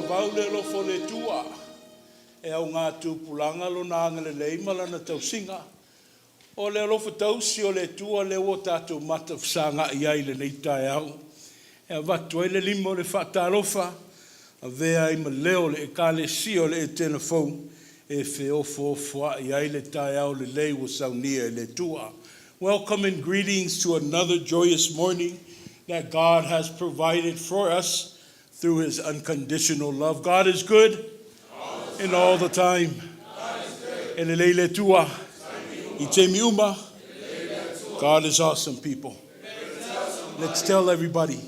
Faavavau le alofa o le Atua, e augā tupulaga Lona agalelei ma Lana tausiga. O le alofa tausi o le Atua lea ua tatou matafesaga'i ai i lenei taeao, e avatu ai le lima o le faatalofa, avea ai ma leo o le Ekalesia o le Etena Fou e feofoofoa'i ai le taeao lelei ua saunia e le Atua. Welcome and greetings to another joyous morning that God has provided for us through His unconditional love. God is good and all the time. E lelei le Atua i taimi uma. God is awesome, people. Let's tell everybody.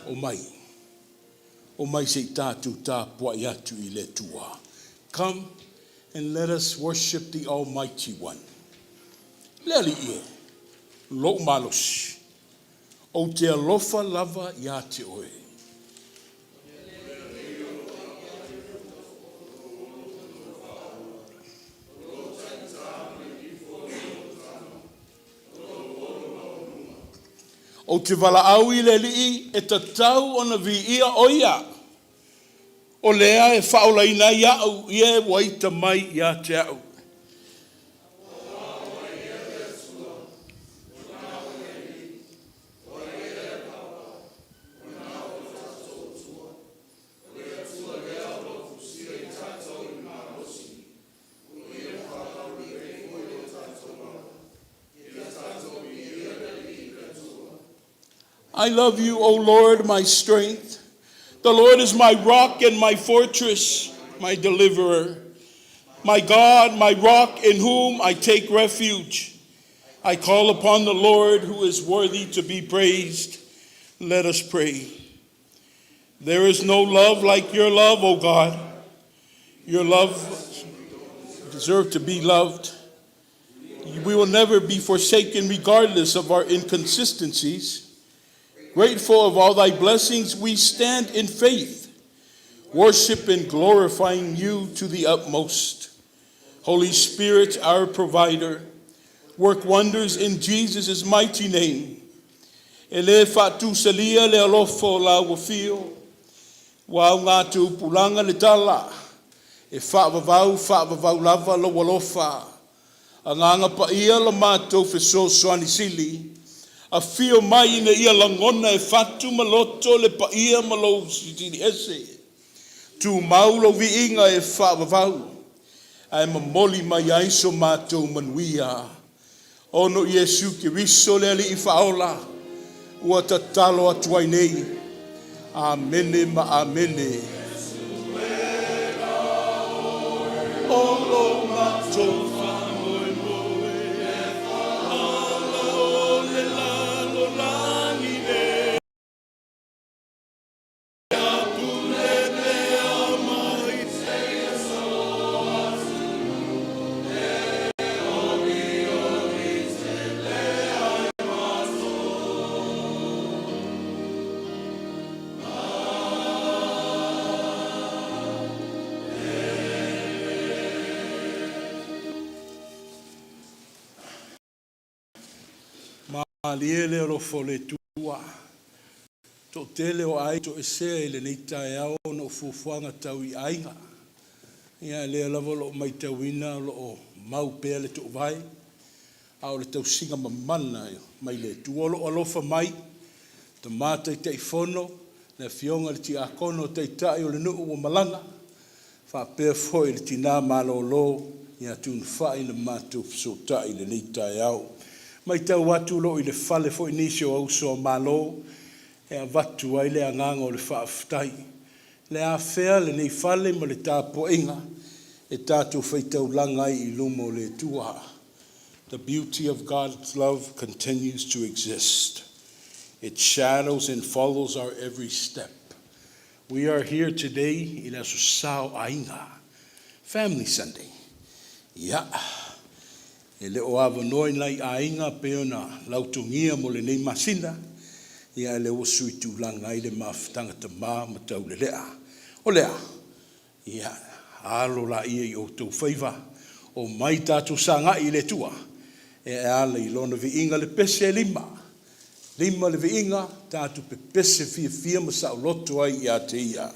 Omai. Omai se i tatou tapuai atu i le Atua. Come and let us worship the Almighty One. Le Alii e, lou malosi, ou te alofa lava ia te oe. Ou te valaau i le Alii e tatau ona viia o ia. O lea e faaolaina ai au ia e ua ita mai ia te au. I love you, O Lord, my strength. The Lord is my rock and my fortress, my deliverer. My God, my rock in whom I take refuge. I call upon the Lord who is worthy to be praised. Let us pray. There is no love like your love, O God. Your love deserves to be loved. We will never be forsaken regardless of our inconsistencies. Grateful of all thy blessings, we stand in faith, worship and glorifying you to the utmost. Holy Spirit, our provider, work wonders in Jesus' mighty name. E le faatusalia le alofa o lau afio, ua augā tupulaga le tala, e faavavau, faavavau lava lou alofa. Agaga Paia lo matou fesoasoani sili, afio mai ina ia lagona e fatu ma loto le paia ma lou Silisili Ese. Tumau lou viiga e faavavau, ae momoli mai ai so matou manuia. Ona o Iesu Keriso le Alii Faaola, ua tatalo atu ai nei. Amene ma amene. O lo matou faamoemoe, ala o le lalolagi le pule mea mai. Malie le alofa o le Atua. Toatele o aiga toesea i lenei taeao ona o fuafuaga tau i aiga. Ia lea lava o lo o matauina o lo o mau pea le toovae, a o le tausiga mamana mai le Atua o lo o alofa mai, Tama Taitaifono, le Afioga i le Tiakono Taitai o le nuu ua malaga, faapea foi le tina malolo ia Tunufai na matou fesootai i lenei taeao. Matau atu o lo o i le fale foi nisi o auso a Malo e avatu ai le agaga o le faafetai. Le afea lenei fale ma le tapuaiga e tatou faitaulaga ai i luma o le Atua. The beauty of God's love continues to exist. It shadows and follows our every step. We are here today i le Aso Sa o Aiga, Family Sunday. Ia, e le o avanoa i nai aiga pei ona lautogia mo lenei masina, ia e le ua sui tulaga ai le mafutaga tama ma taulelea. O lea, ia, alo laia i outou faiva, omai tatou sagai i le Atua, e ala i lona viiga le pese e lima. Lima le viiga, tatou pepese fiafia ma saoloto ai ia te ia.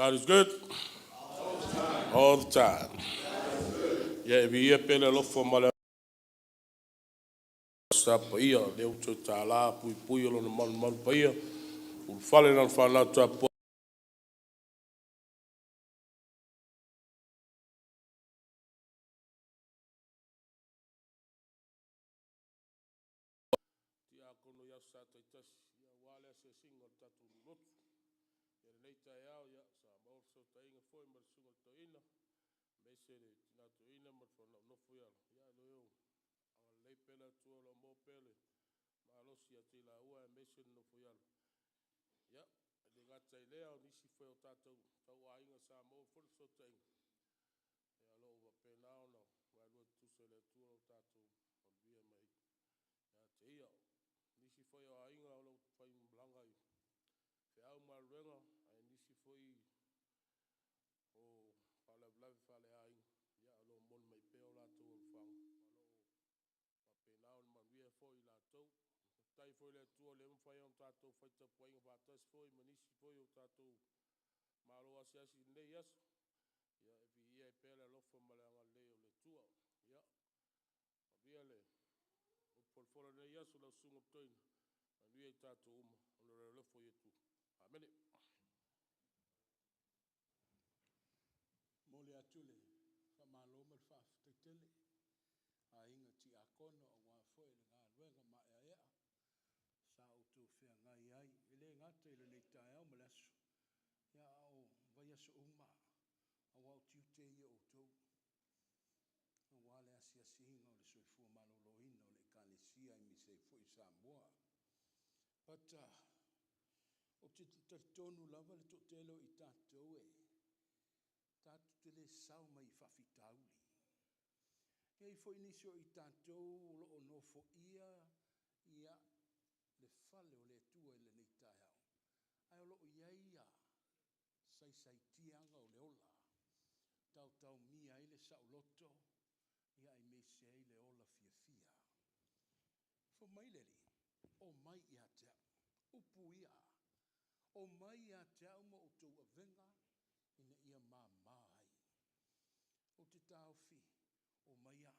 God is good all the time. Ia e viia pea le alofa ma le sa paia, lea ua toe tālā puipui o lona malumalu paia, ulufale lana fanau tapuai tiakono i aso sa taitasi, ia aua le asiasiga o le tatou nuu lotu. Ia lenei taeao, ia sa maua le fesootaiga foi ma le susuga i le toeaina, aemaise le tina toeaina ma le fanau nofo i alo, ia o lo o agalelei pea le Atua o lo o maua pea le malosi ia te i laua aemaise le nofo i alo. Ia, e le gata i lea o nisi foi o tatou tauaiga sa maua foi le fesootaiga, ia o lo o faapena ona galulue tutusa i le Atua lo tatou manuia mai ia te Ia. Nisi foi o aiga o lo o faimalaga i feau ma galuega, ae nisi foi o faalavelave faaleaiga, ia o lo o momoli mai pea o latou alofaga, ma o lo o faapena ona manuia foi i latou. Faafetai foi i le Atua o lea ua mafai ona tatou fai tapuaiga faatasi foi ma nisi foi o tatou malo asiasi i lenei aso. Ia e viia ai pea le alofa ma le agalelei o le Atua. Ia, manuia le upu folafola i lenei aso lau Susuga i le Toeaina, manuia i tatou uma ona o le alofa o Iesu. Amene. Momoli atu le faamalo ma le faafetai tele aiga Tiakono aua foi le galuega maeaea sa outou feagai ai, e le gata i lenei taeao ma le aso, a o vaiaso uma, aua o tiute ia o outou, aua le asiasiina o le soifua maloloina o le Ekalesia aemaise ai foi Samoa. But ou te talitonu lava le toatele o i tatou e tatou te le sao mai i faafitauli. E i ai foi nisi o i tatou o lo o nofoia ia le fale o le Atua i lenei taeao, ae o lo o i ai ia saisaitiaga o le ola, taotaomia ai le saoloto aemaise ai le ola fiafia. Fai mai le Alii, Omai ia te au. Upu ia, Omai ia te au ma outou avega ina ia mama ai. Ou te taofi, omaia,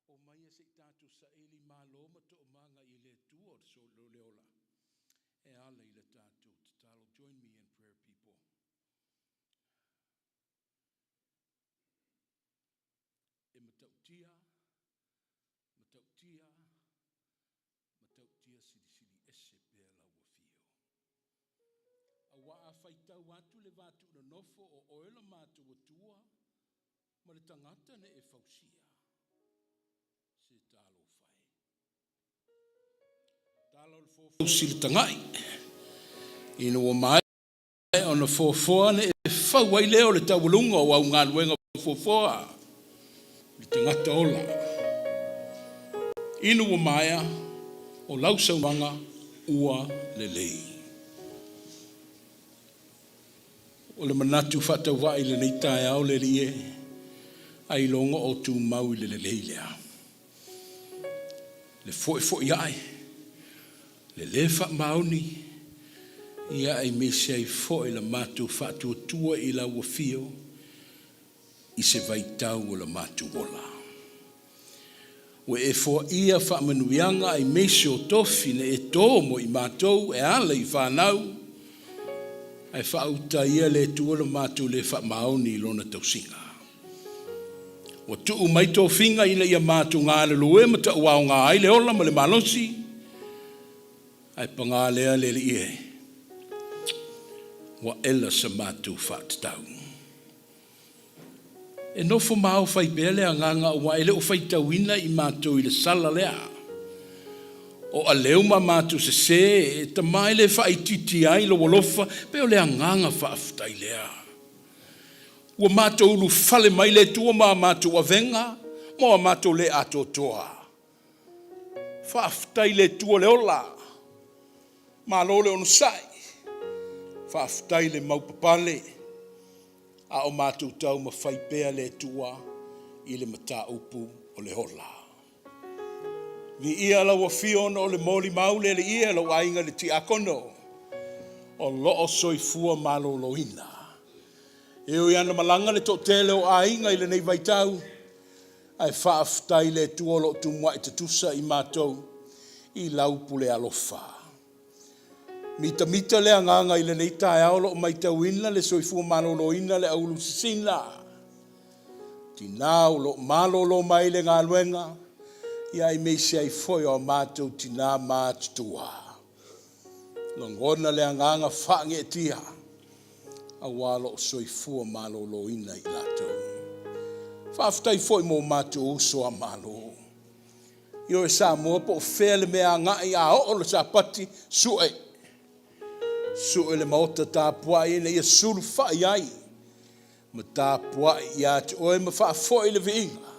omaia se i tatou saili malo ma toomaga i le Atua o le ola e ala i le tatou tatalo. Join me in prayer, people. E matautia, matautia, matautia silisili ese pea lau afio. Aua a faitau atu le vatuunonofo o oe lo matou Atua ma le tagata na e fausia, se talofa e. Tala o le fofo le tagai, ina ua maea ona foafoa ona e fau ai lea o le taualuga o au galuega foafoa le tagata ola. Ina ua maea o lau saunoaga ua lelei. O le manatu faatauvaa i lenei taeao le Alii e, ailoga o tumau i le lelei lea. Le foefoe ae, le lē faamaoni, ia aemaise ai foi la matou faatuatua i lau afio i se vaitau o le matou ola. Ua e foaia faamanuiaga aemaise o tofi na e tō mo i matou e ala i fanau, ae faauta ia le Atua lo matou le faamaoni i lona tausiga. Ua tuu mai tofiga ina ia matou galulue ma tauaoga ai le ola ma le malosi, ae paga lea le Alii e, ua ela sa matou faatatau. E nofo maofai pea le agaga aua e le o faitauina i matou i le sala lea. O aleu ma matou sesē e tama e le faaitiiti ai lou alofa, pei o le agaga faafetai lea. Ua matou ulufale mai le Atua ma a matou avega ma a matou le atoatoa. Faafetai i le Atua le ola. Malo le onosai. Faafetai le maupapale. A o matou taumafai pea le Atua i le mataupu o le ola. Viia lau afio ona o le molimau le Alii e lou aiga i le tiakono o lo o soifua maloloina. E ui lava ina malaga le toatele o aiga i lenei vaitau, ae faafetai i le Atua o lo o tumuai tutusa i matou i lau pule alofa. Mitamita le agaga i lenei taeao o lo o maitauina le soifua maloloina le aulu sisina, tina o lo o malolo mai le galuega, ia aemaise ai foi o a matou tina matutua. Lagona le agaga faageetia aua o lo o soifua maloloina i latou. Faafetai foi mo matou uso a Malo. Ioe Samoa po o fea le mea agai a oo le Sapati, sue, sue le maota tapuai ina ia sulufai ai ma tapuai ia te oe ma faafoi le viiga,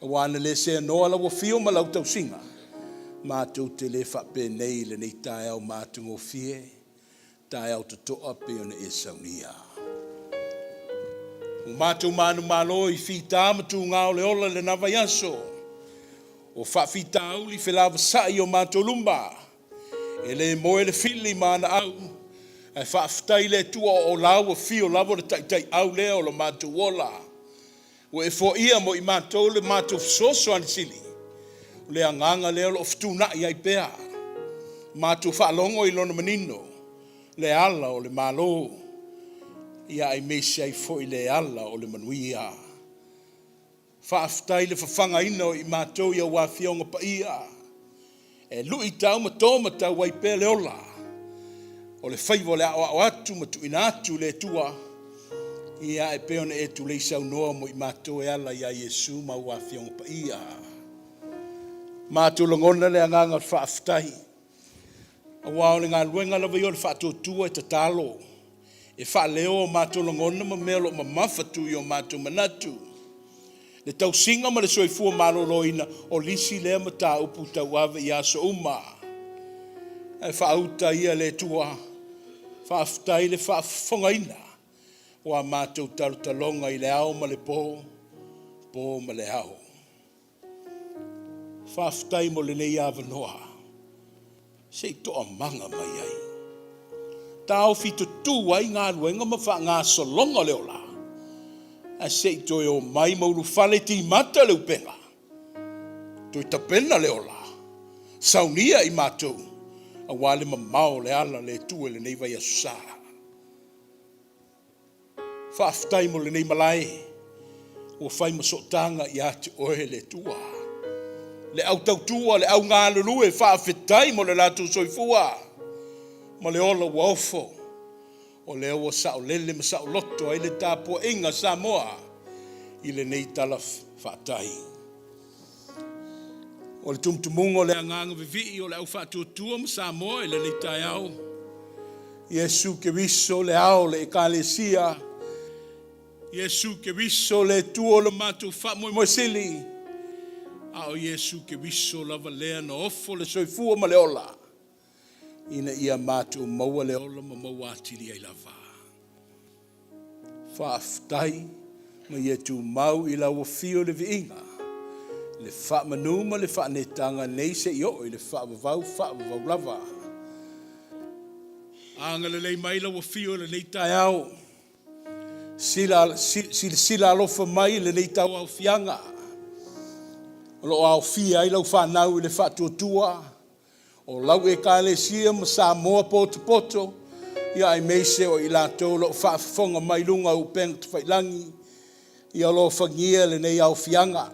aua ana le seanoa lau afio ma lau tausiga, matou te le faapenei i lenei taeao matagofie, taeao totoa pei ona e saunia. Ua matou manumalo i fita ma tuga o le ola i lena vaiaso, o faafitauli felavasai i o matou luma, e le moe le fili ma ana au, ae faafetai i le Atua o lau afio lava o le taitaiau lea o lo matou ola. Ua e foaia mo i matou le matou fesoasoani sili, o le agaga lea o lo o fetuunai ai pea matou faalogo i lona manino, le ala o le Malo, ia aemaise ai foi le ala o le manuia. Faafetai i le fafagaina o i matou i au Afioga Paia, e luitau ma to matau ai pea le ola o le faiva o le aoao atu ma tuuina atu i le Atua, ia e pei ona e tulei saunoa mo i matou e ala iā Iesu ma au Afioga Paia. Matou lagona le agaga o le faafetai, aua o le galuega lava ia o le faatuatua e tatalo, e faaleo o matou lagona ma mea o lo o mamafatu i o matou manatu. Le tausiga ma le soifua maloloina o lisi lea mataupu tauave i aso uma. Ae faauta ia le Atua, faafetai le faafofogaina o a matou talotaloga i le ao ma le po, po ma le ao. Faafetai mo lenei avanoa se i toamaga mai ai. Taofi tutu ai galuega ma faagasologa o le ola, ae se i toe o mai ma ulufale timata le upega, toe tapena le ola, saunia i matou, aua le mamao o le ala le Atua i lenei vaiaso sa. Faafetai mo lenei malae ua fai ma sootaga ia te oe le Atua. Le au tautua, le au galulue, faafetai mo le latou soifua ma le ola ua ofo. O lea ua saolele ma saoloto ai le tapuaiga a Samoa i lenei tala faatai. O le tumutumuga o le agaga vivii o le au faatuatua ma Samoa i lenei taeao, Iesu Keriso le ao o le Ekalesia, Iesu Keriso le Atua o le matou faamoemoe sili, a o Iesu Keriso lava lea na ofo le soifua ma le ola ina ia matou maua le ola ma maua atili ai lava. Faafetai ma ia tumau i lau afio le viiga, le faamanu ma le faaneetaga nei se i oo i le faavavau faavavau lava. Agalelei mai lau afio i lenei taeao, sila, silasila alofa mai i lenei tauaofiaga o lo o aofia ai lau fanau i le faatuatua o lau Ekalesia ma Samoa potopoto, ia aemaise o i latou o lo o faafofoga mai i luga o upega tafailagi, ia alofagia lenei aofiaga.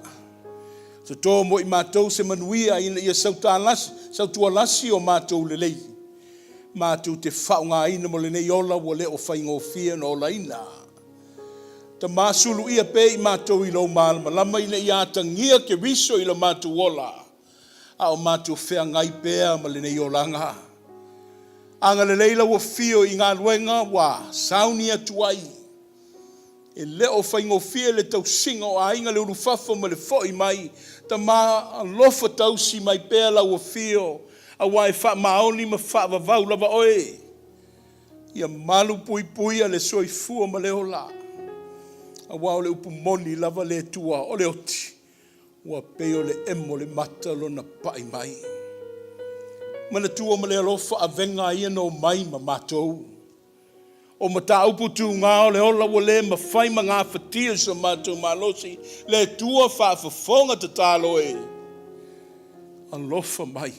Toto mo i matou se manuia ina ia sautalasi, sautualasi o matou lelei, matou te faaaogaina mo lenei ola ua le o faigofie ona olaina. Tama suluia pea i matou i lou malamalama ina ia atagia Keriso i lo matou ola, a o matou feagai pea ma lenei olaga. Agalelei lau afio i galuega ua sauni atu ai. E le o faigofie le tausiga o aiga, le ulufafo ma le foi mai. Tama alofa tausi mai pea lau afio, aua e faamaoni ma faavavau lava oe. Ia malu puipuia le soifua ma le ola, aua o le upu moni lava le Atua o le oti, Ua pei o le emo o le mata lona pai mai. Manatua ma le alofa avega ia na omai ma matou. O mataupu tuga o le ola ua le mafai ma gafatia e so matou malosi. Le Atua faafofoga tatalo e. Alofa mai.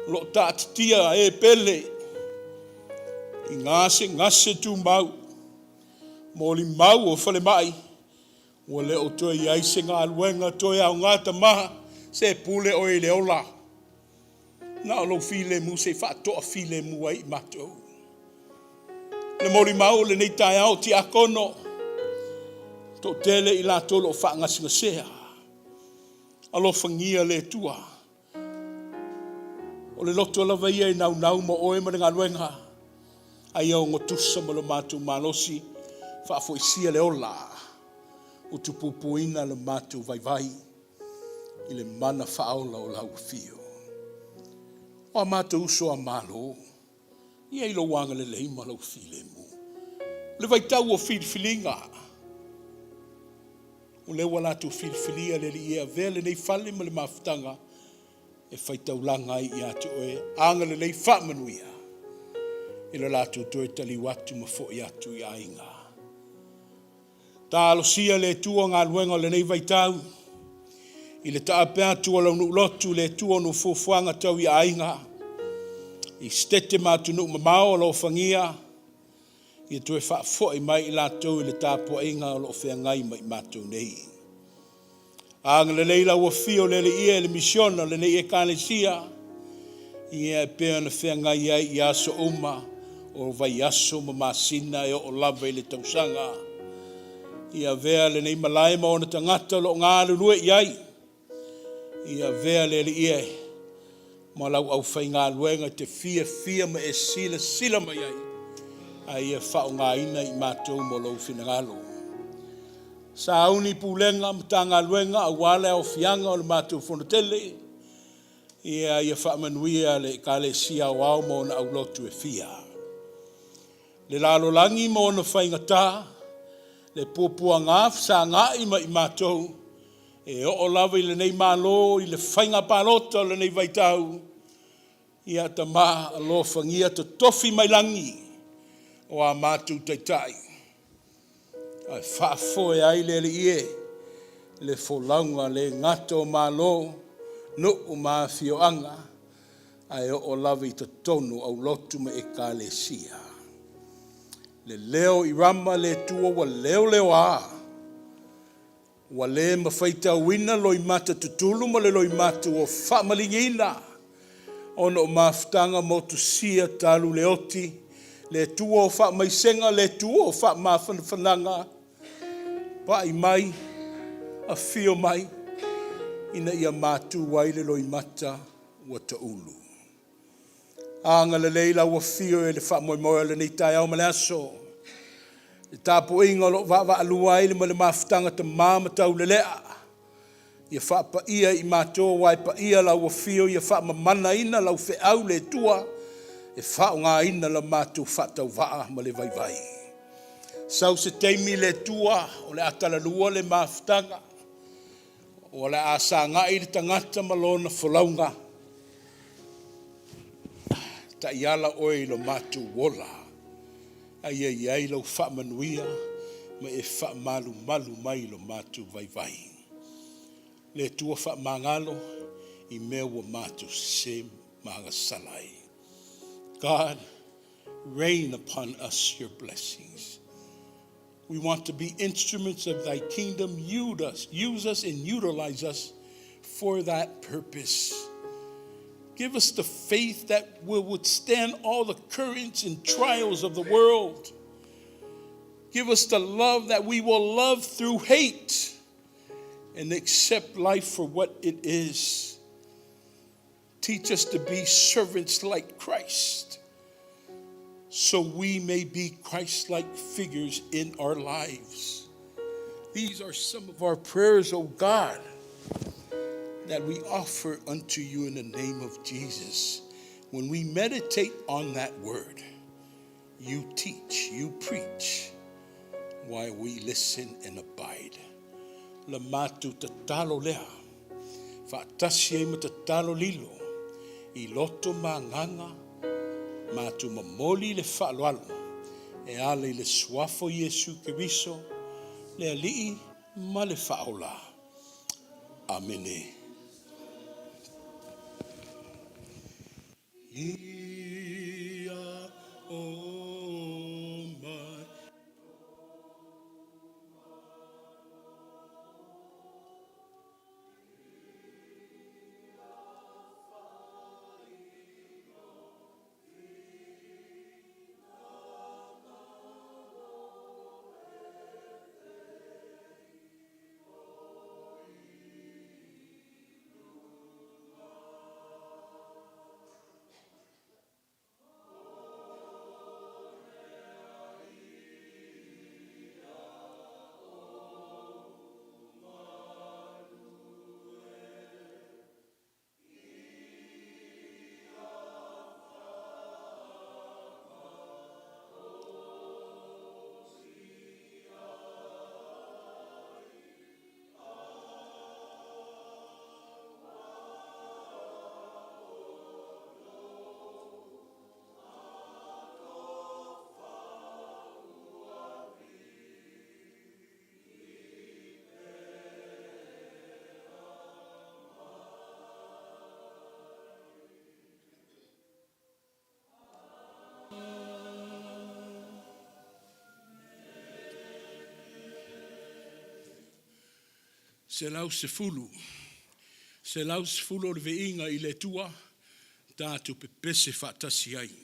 O lo o taatitia e pele i gasegase tumau, molimau o falemai, ua le o toe i ai se galuega toe aoga tama, se pule oe i le ola. Na o lou filemu se i faatoafilemu ai i matou. Le molimau o lenei taeao o tiakono, toatele i latou o lo o faagasegasea. Alofagia le Atua. O le loto lava ia e naunau mo oe ma le galuega, a ia ogatusa ma lo matou malosi, faafoisia le ola, utupupuina lo matou vaivai i le mana faaola o lau afio. O a matou uso a Malo, ia i lou agalelei ma lou filemu. O le vaitau o filifiliga, o lea ua latou filifilia le Alii e avea lenei fale ma le mafutaga e faitaulaga ai ia te oe. Agalelei faamanuia i lo latou toe taliu atu ma foi atu i aiga. Talosia le Atua galuega o lenei vaitau i le taape atu o lau nuu lotu le Atua no fuafuaga tau i aiga i setete ma atunuu mamao alofagia ia toe faafoi mai i latou i le tapuaiga o lo o feagai ma i matou nei. Agalelei lau afio le Alii e le misiona o lenei Ekalesia, ia e pei ona feagai ai i aso uma o vaiaso ma masina e oo lava i le tausaga. Ia avea lenei malae ma ona tagata o lo o galulue i ai. Ia avea le Alii e ma lau aufaigaluega e te fiafia ma e silasila mai ai, a ia faaaogaina i matou mo lou finagalo. Sauni pulega Matagaluega aua le aofiaga o le matou fonotele, ia ia faamanuia le Ekalesia Aoao ma ona aulotu e fia. Le lalolagi ma ona faigata, le puapuaga fesagai ma i matou, e oo lava i lenei Malo i le faiga palota o lenei vaitau, ia tama alofagia totofi mai lagi o a matou taitai, ae faafoe ai le Alii e le folauga le gata o Malo, nuu ma afioaga, ae oo lava i totonu o aulotu ma ekalesia. Le leo i Rama le Atua ua leoleoā, ua le ma faitauina loimata tutulu ma le loimata ua faamaligiina ona o mafutaga motusia talu le oti, le Atua o faamaisega, le Atua o faamafanafanaga, pai mai, afio mai, ina ia matu ai le loimata ua taulu. Agalelei lau afio i le faamoemoe o lenei taeao ma le aso, le tapuaiga o lo o vaavaalua ai ma le mafutaga tama ma taulelea, ia faapaia i matou aua e paia lau afio, ia faamamanaina lau feau le Atua e faaaogaina la matou faatauvaa ma le vaivai. Sau se taimi le Atua o le a talalua le mafutaga, o le a sagai le tagata ma lona folauga, taiala oe i lo matou ola, a ia i ai lau faamanuia ma e faamalumalu mai i lo matou vaivai. Le Atua faamagalo i mea ua matou sese ma agasala ai. God, rain upon us your blessings. We want to be instruments of thy kingdom. Use us, use us and utilize us for that purpose. Give us the faith that will withstand all the currents and trials of the world. Give us the love that we will love through hate and accept life for what it is. Teach us to be servants like Christ so we may be Christ like figures in our lives. These are some of our prayers, O God, that we offer unto you in the name of Jesus. When we meditate on that word, you teach, you preach, while we listen and abide. La matou tatalo lea, faatasi ai ma tatalo lilo, i loto ma agaga, Matou momoli le faaaloalo e ala i le Suafa o Iesu Keriso, le Alii ma le Faaola. Amene. Ia o mai. 110, 110 o le Viiga i le Atua, tatou pepese faatasi ai.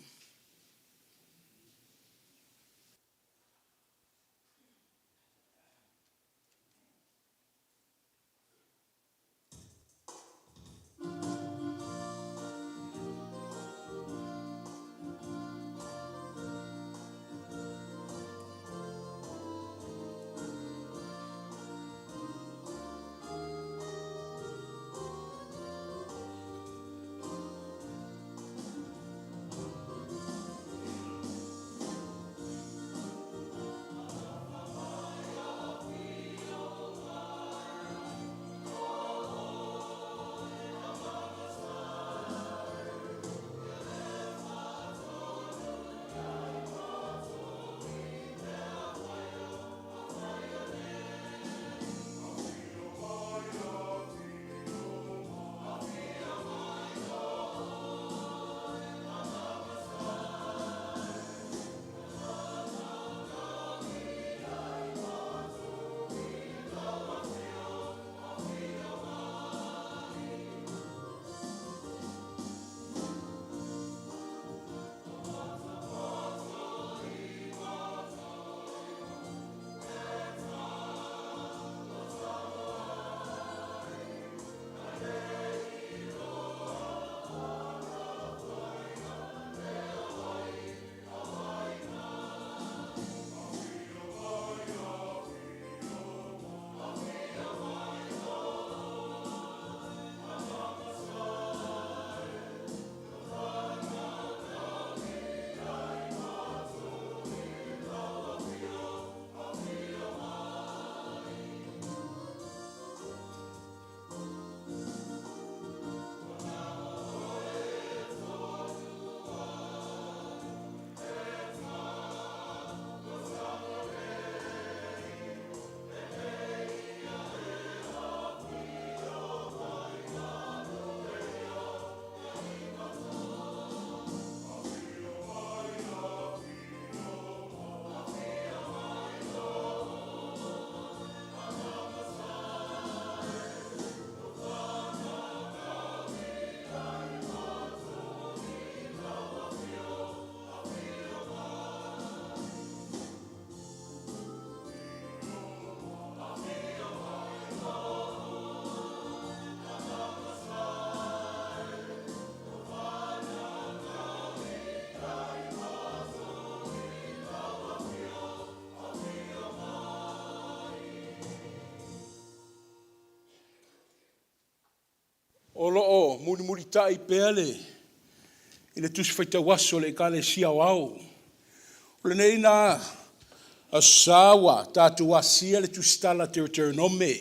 O lo o mulimulitai pea le i le Tusi Faitau Aso a le Ekalesia Aoao. O lenei na Aso Sa ua tatou asia le tusitala a Teuteronome,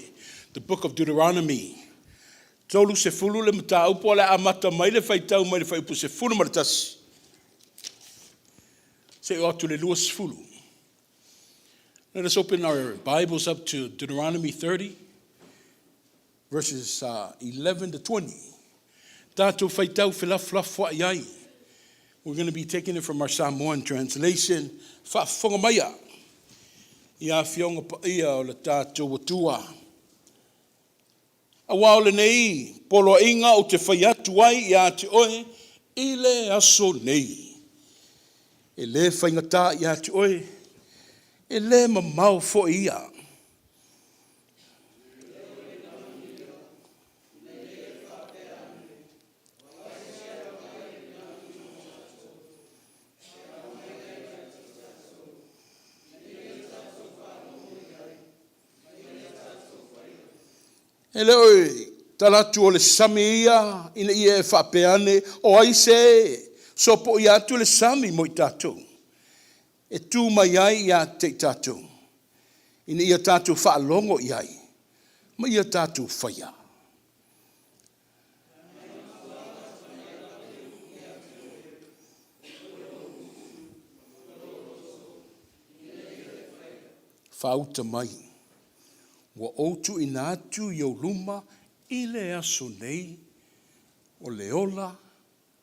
the book of Deuteronomy. 30 le mataupu o le a amata mai le faitau mai le fuaiupu 11. Seia oo atu i le 20. Let us open our Bibles up to Deuteronomy 30, verses 11 to 20. Tatou faitau felafolafoai ai. We're going to be taking it from our Samoan translation. Faafofoga maia i afioga paia o le tatou Atua. Aua o lenei poloaiga ou te fai atu ai ia te oe i le aso nei, e le faigata ia te oe, e le mamao foi ia. E le o tala atu o le sami ia ina ia e faapea ane, o ai se e sopoia atu le sami mo i tatou, e tu mai ai ia te i tatou, ina ia tatou faalogo i ai, ma ia tatou faia. Faauta mai, ua ou tuuina atu i ou luma i le aso nei, o le ola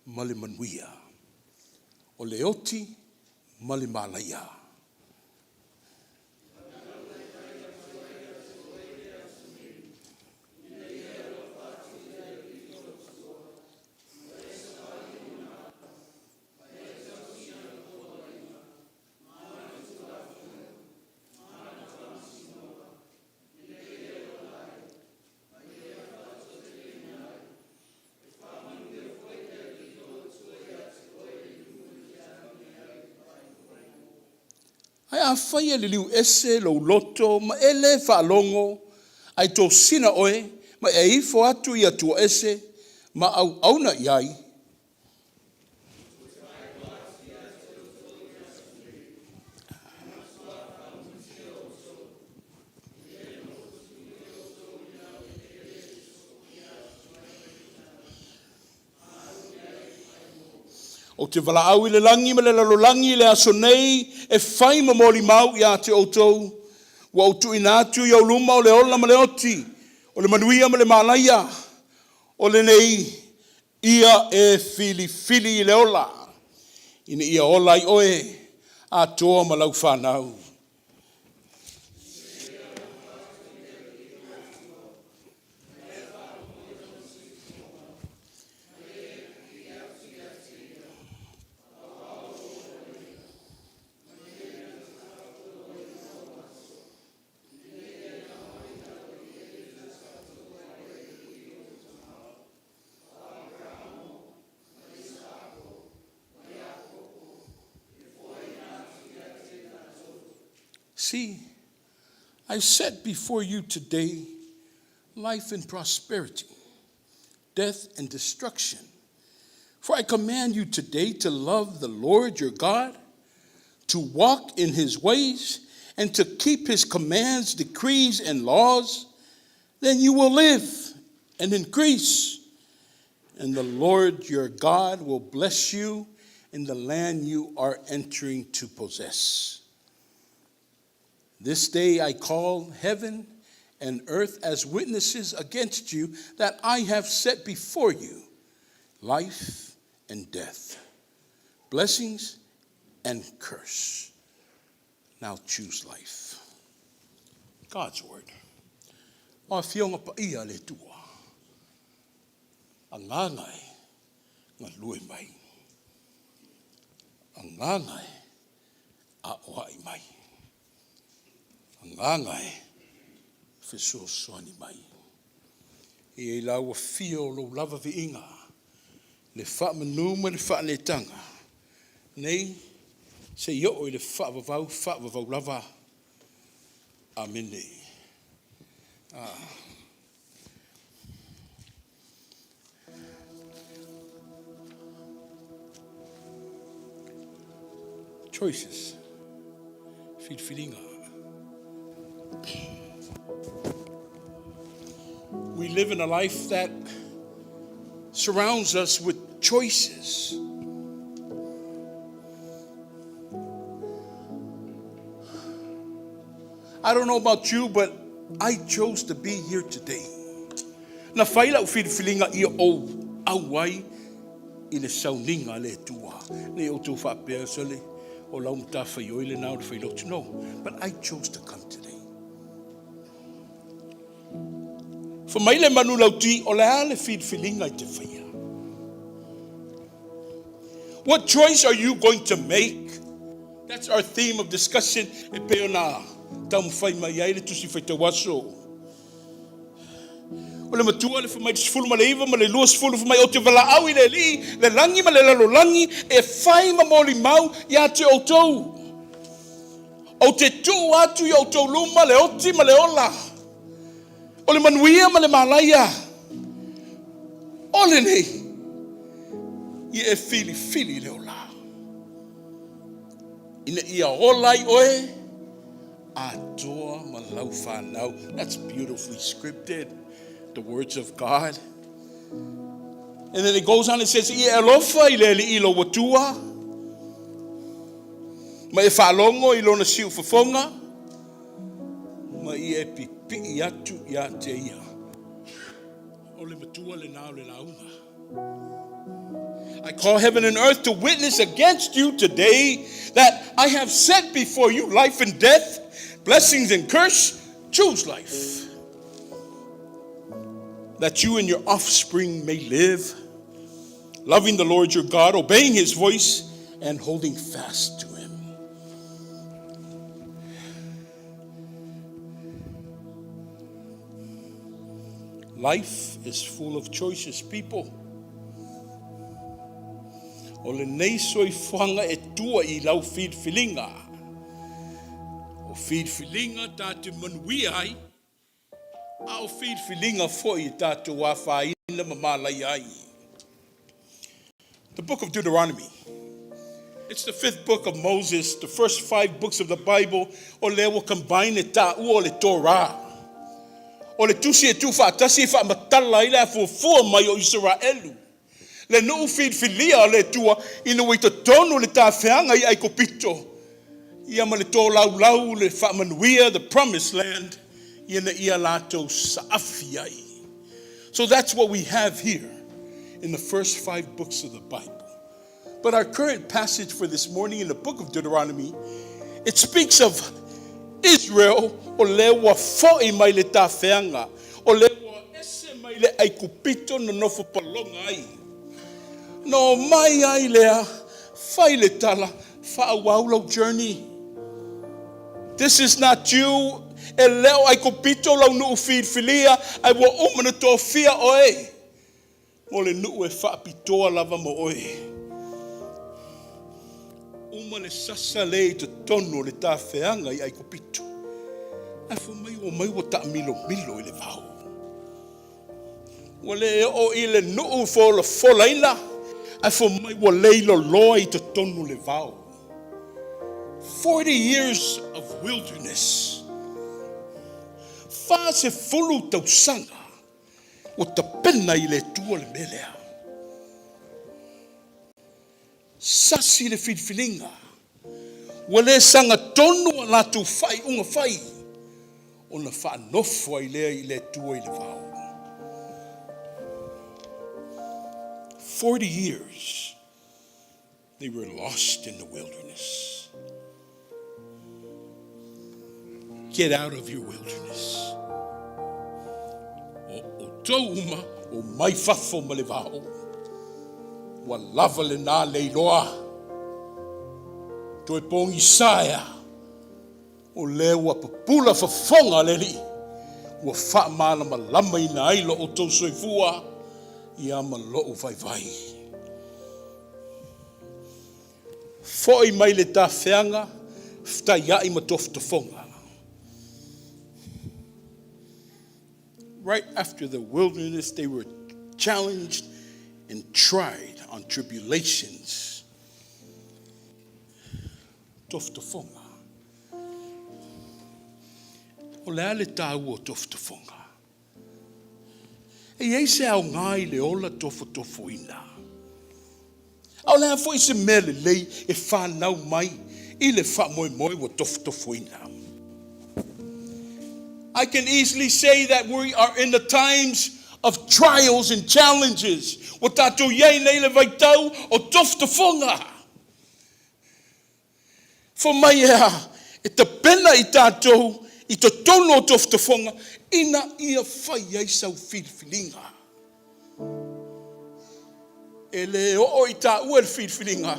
ma le manuia, o le oti ma le malaia. Ae afai e liliu ese lou loto ma e le faalogo, ae tosina oe ma e ifo atu i atua ese ma auauna i ai, Ou te valaau i le lagi ma le lalolagi i le aso nei e fai ma molimau ia te outou, ua ou tuuina atu i ou luma o le ola ma le oti, o le manuia ma le malaia, o lenei ia e filifili i le ola, ina ia ola ai oe atoa ma lau fanau. See, I set before you today life and prosperity, death and destruction. For I command you today to love the Lord your God, to walk in his ways, and to keep his commands, decrees, and laws. Then you will live and increase, and the Lord your God will bless you in the land you are entering to possess. This day I call heaven and earth as witnesses against you that I have set before you life and death, blessings and curse. Now choose life. God's word. O afioga paia a le Atua, agaga e galue mai, agaga e aoai mai, agaga e fesoasoani mai. E i la ua fia o lou lava viiga, le faamanu ma le faaneetaga, nei seia oo i le faavavau, faavavau lava. Amene. Choices. Filifiliga. We live in a life that surrounds us with choices. I don't know about you, but I chose to be here today. Na fai la'u filifiliga ia ou auai i le sauniga a le Atua. Ne i outou faapea, sole, o lau matafaioi lena o le failotu. No, but I chose to come today. Fai mai le manulauti, o le a le filifiliga e te faia? What choice are you going to make? That's our theme of discussion e pei ona taumafai mai ai le Tusi Faitau Aso. O le matua le fai mai le 19 ma le 20 fai mai ou te valaau i le Alii, le lagi ma le lalolagi e fai ma molimau ia te outou. Ou te tuu atu i outou luma le oti ma le ola, o le manuia ma le malaia. O lenei, ia e filifili le ola. Ina ia ola ai oe, atoa ma lau fanau. That's beautifully scripted, the words of God. And then it goes on and says, Ia e alofa i le Alii lou Atua, ma e faalogo i lona siufofoga, ma ia e pipii atu ia te ia. O le matua lena o le lauga. I call heaven and earth to witness against you today that I have set before you life and death, blessings and curse. Choose life, that you and your offspring may live, loving the Lord your God, obeying his voice, and holding fast to him. Life is full of choices, people. O lenei soifuaga e tua i lau filifiliga. O filifiliga ta te manuia ai, a o filifiliga foi e tatou afaina ma malaia ai. The book of Deuteronomy. It's the fifth book of Moses, the first five books of the Bible, o lea ua combine e taua o le Torah. O le tusi e tuufaatasi e faamatala ai le afuafua mai o Isaraelu, le nuu filifilia a le Atua ina ua i totonu o le tafeaga i Aikupito, ia ma le tolaulau le faamanuia, the promised land, ina ia latou saafi ai. So that's what we have here in the first five books of the Bible. But our current passage for this morning in the book of Deuteronomy, it speaks of Israel o lea ua fo'i mai le tafeaga, o lea ua ese mai le Aikupito na nofo paloga ai. Na omai ai lea, fai le tala, faaauau lau journey. This is not you, e le o Aikupito lau nuu filifilia, ae ua uma na tofia oe mo le nuu e faapitoa lava mo oe. Uma le sasa le i totonu o le tafeaga i Aikupito. Ae fai mai ua omai ua taamilomilo i le vao. Ua le oo i le nuu folafolaina, ae fai mai ua leiloloa i totonu le vao. 40 years of wilderness. 40 tausaga ua tapena i le Atua le mea lea. Sasi le filifiliga. Ua le sagatonu a latou faaiuga fai, ona faanofo ai lea i le Atua i le vao. 40 years they were lost in the wilderness. Get out of your wilderness. O outou uma o mai fafo ma le vao. Ua lava lena leiloa. Toe pogisa ea. O lea ua pupula fofoga le Alii, ua faamalamalamaina ai lo outou soifua ia ma lou vaivai. Foi mai le tafeaga, fetaiai ma tofotofoga. Right after the wilderness, they were challenged and tried on tribulations. Tofotofoga. O le a le taua o tofotofoga? E i ai se aoga i le ola tofotofoina. A o le a foi se mea lelei e fanau mai i le faamoemoe ua tofotofoina? I can easily say that we are in the times of trials and challenges. Ua tatou i ai nei i le vaitau o tofotofoga. Fai mai ea, e tapena i tatou i totonu o tofotofoga ina ia fai ai sau filifiliga. E le oo i taua le filifiliga,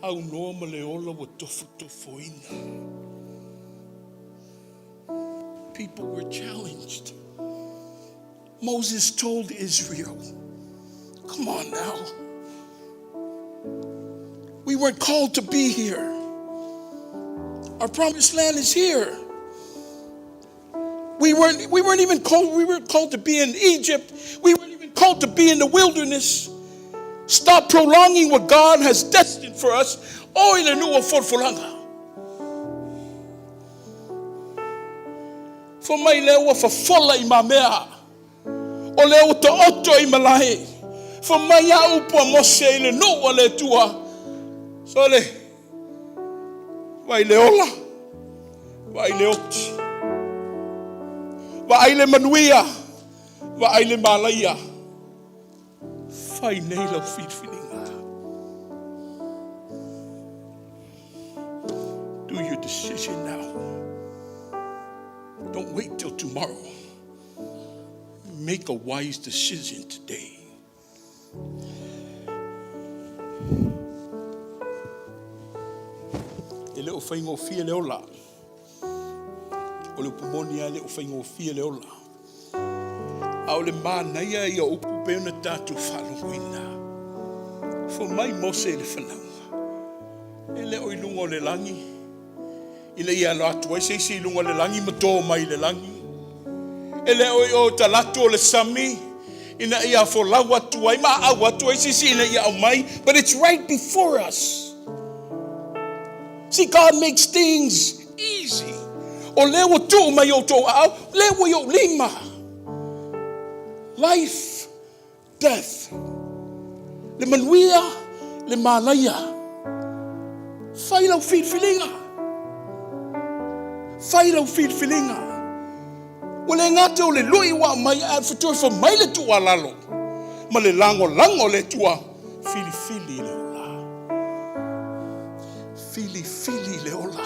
aunoa ma le ola ua tofotofoina. People were challenged. Moses told Israel, "Come on now. We weren't called to be here. Our promised land is here. We weren't even called, we weren't called to be in Egypt. We weren't even called to be in the wilderness. Stop prolonging what God has destined for us. O i le nuu o folafolaga. Fai mai lea ua fofola i mamea. O lea ua taoto i malae. Fai mai a upu a Mose i le nuu a le Atua. Sole, vaai le ola, vaai le oti. Vaai le manuia, vaai le malaia. Fai nei lau filifiliga. Do your decision now. Don't wait till tomorrow. Make a wise decision today. E le o faigofie le ola. O le upu moni lava e le o faigofie le ola. A o le manaia ia o upu pe ona tatou faalogoina. Fai mai Mose i le fanauga. E le o i luga o le lagi. Ina ia alo atu ai se isi i luga o le lagi ma to mai le lagi. E le o i o talaatu o le sami. Ina ia folau atu ai ma au atu ai sisi ina ia au mai. But it's right before us. See, God makes things easy. O lea ua tuu mai o tou aao, lea ua i ou lima. Life, death. Le manuia, le malaia. Fai lau filifiliga. Fai lau filifiliga. Ua le gata o le lui ua mai a fatoe fa mai le tuualalo. Ma le lagolago le Atua. Filifili le ola. Filifili le ola.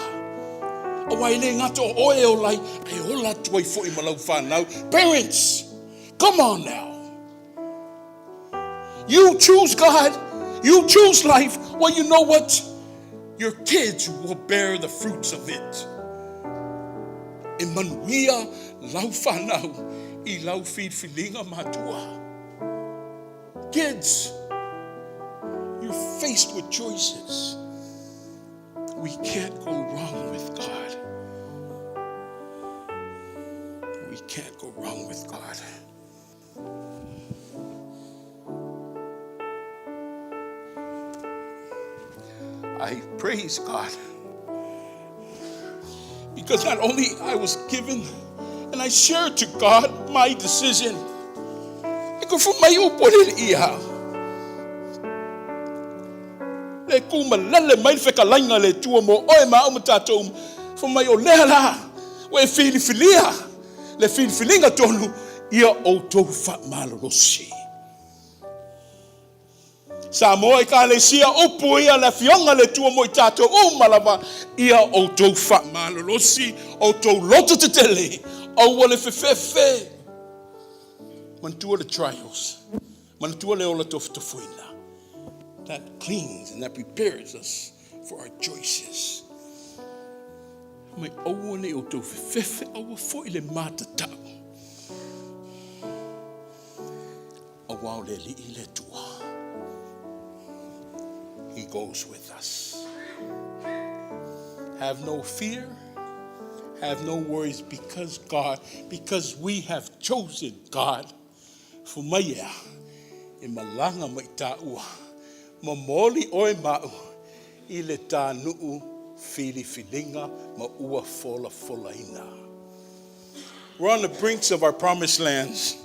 Aua e le gata o oe e ola ai, e ola atu ai foi ma lau whanau. Parents, come on now. You choose God. You choose life. Well, you know what? Your kids will bear the fruits of it. E manuia lau whanau i lau filifiliga matua. Kids, you're faced with choices. We can't go wrong with God. We can't go wrong with God. I praise God because not only I was given and I shared to God my decision. E ko fu mai upu le ia. Le ku malele mai le fekalaiga le Atua mo oe ma au ma tatou. Fai mai o lea la. Ua e filifilia. Le filifiliga tonu ia outou faamalolosi. Samoa Ekalesia upu ia le afioga le Atua mo i tatou uma lava ia outou faamalolosi, outou loto tetele, aua le fefefe. Manatua le trials, manatua le ola tofotofoina. That cleans and that prepares us for our choices. Mai aua nei outou fefefe, aua foi le matatau. Aua o le Alii le Atua. He goes with us. Have no fear, have no worries, because God, because we have chosen God. Fai mai ea, e malaga mai tāua, momoli oe ma'u i le tānuu filifiliga ma ua folafolaina. We're on the brinks of our promised lands.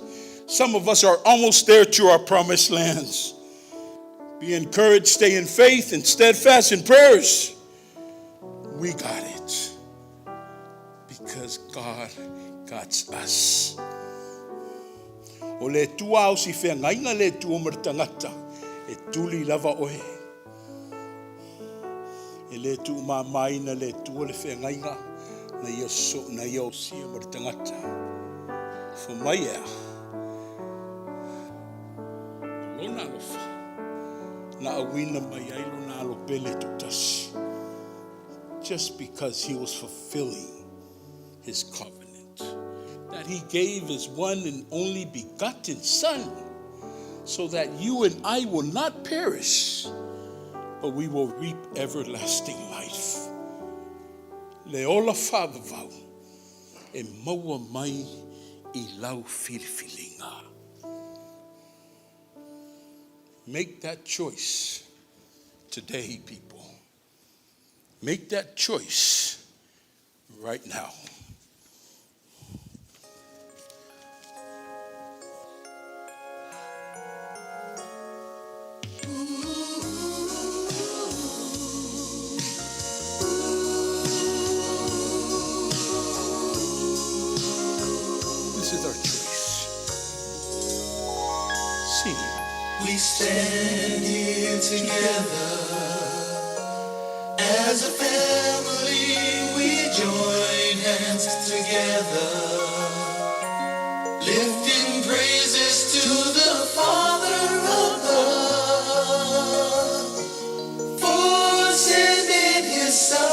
Some of us are almost there to our promised lands. Be encouraged, stay in faith and steadfast in prayers. We got it because God God's us. O le Atua ao si feagaiga le Atua ma le tagata, e tuli lava oe. E le tuumamaina le Atua le feagaiga na ia so na ia osia ma le tagata. Fai mai e a? O lona alofa na auina mai ai lona alo pele toatasi. Just because he was fulfilling his covenant, that he gave his one and only begotten Son, so that you and I will not perish, but we will reap everlasting life. Le ola faavavau e maua mai i lau filifiliga. Make that choice today, people. Make that choice right now. This is our choice. See. We stand here together as a family. We join hands together, lifting praises to the Father above for sending His Son.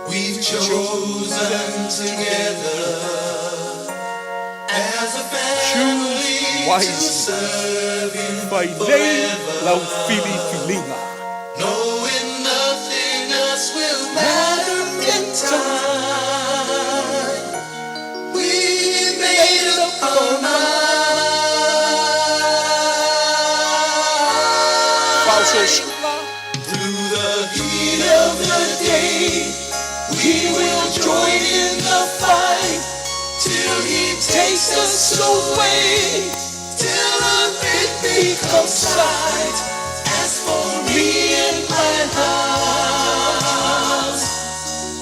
We've chosen together as a family Choose to wisely. serve Him Failei lau forever, filifiliga. knowing nothing else will matter in time. We made up our mind. Faaosoosoga. Through the heat of the day, we will join in the fight till he takes us away, till our faith becomes sight. As for me and my house,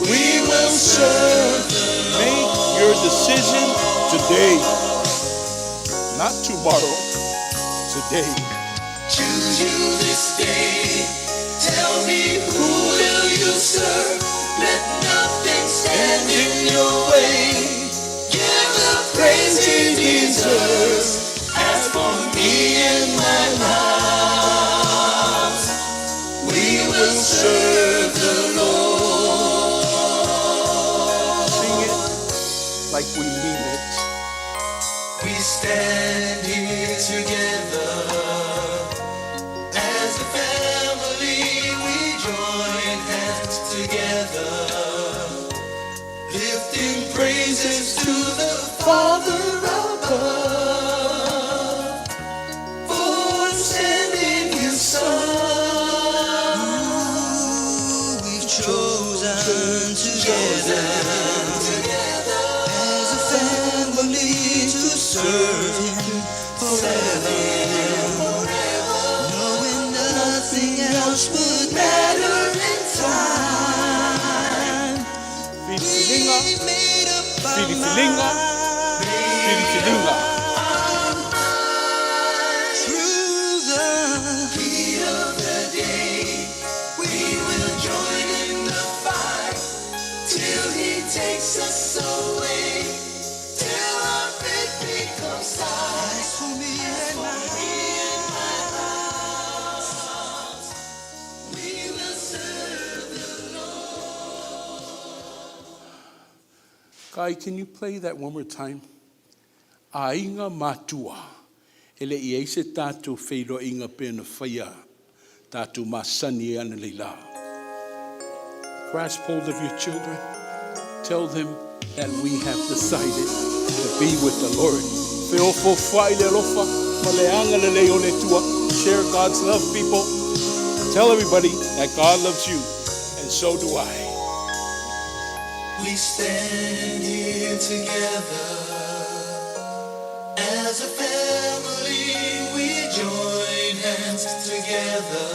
we will serve the Make your decision today, not tomorrow, today. Choose you this day. Tell me who will you serve? Let nothing stand in your way. Give the praise he deserves. As for me and my house, we will serve the Lord. Sing it like we mean it. We stand here together as a family. We join hands together, lifting praises to the Father above for sending His Son. We've chosen together as a family to serve Him forever, knowing nothing else would matter in time. Filifiliga, We made up our filifiliga, filifiliga. Through the Heat of the day, we will join in the fight till he takes us away, till our faith becomes sight. As for me and my We will serve the Guy, can you play that one more time? Aiga matua. E le i ai se tātou feiloaiga pei ona faia tātou masani e ana leila. Grasp hold of your children. Tell them that we have decided to be with the Lord. Feofoofoai le alofa ma le agalelei o le Atua. Share God's love, people. Tell everybody that God loves you, and so do I. We stand here together as a family. We join hands together,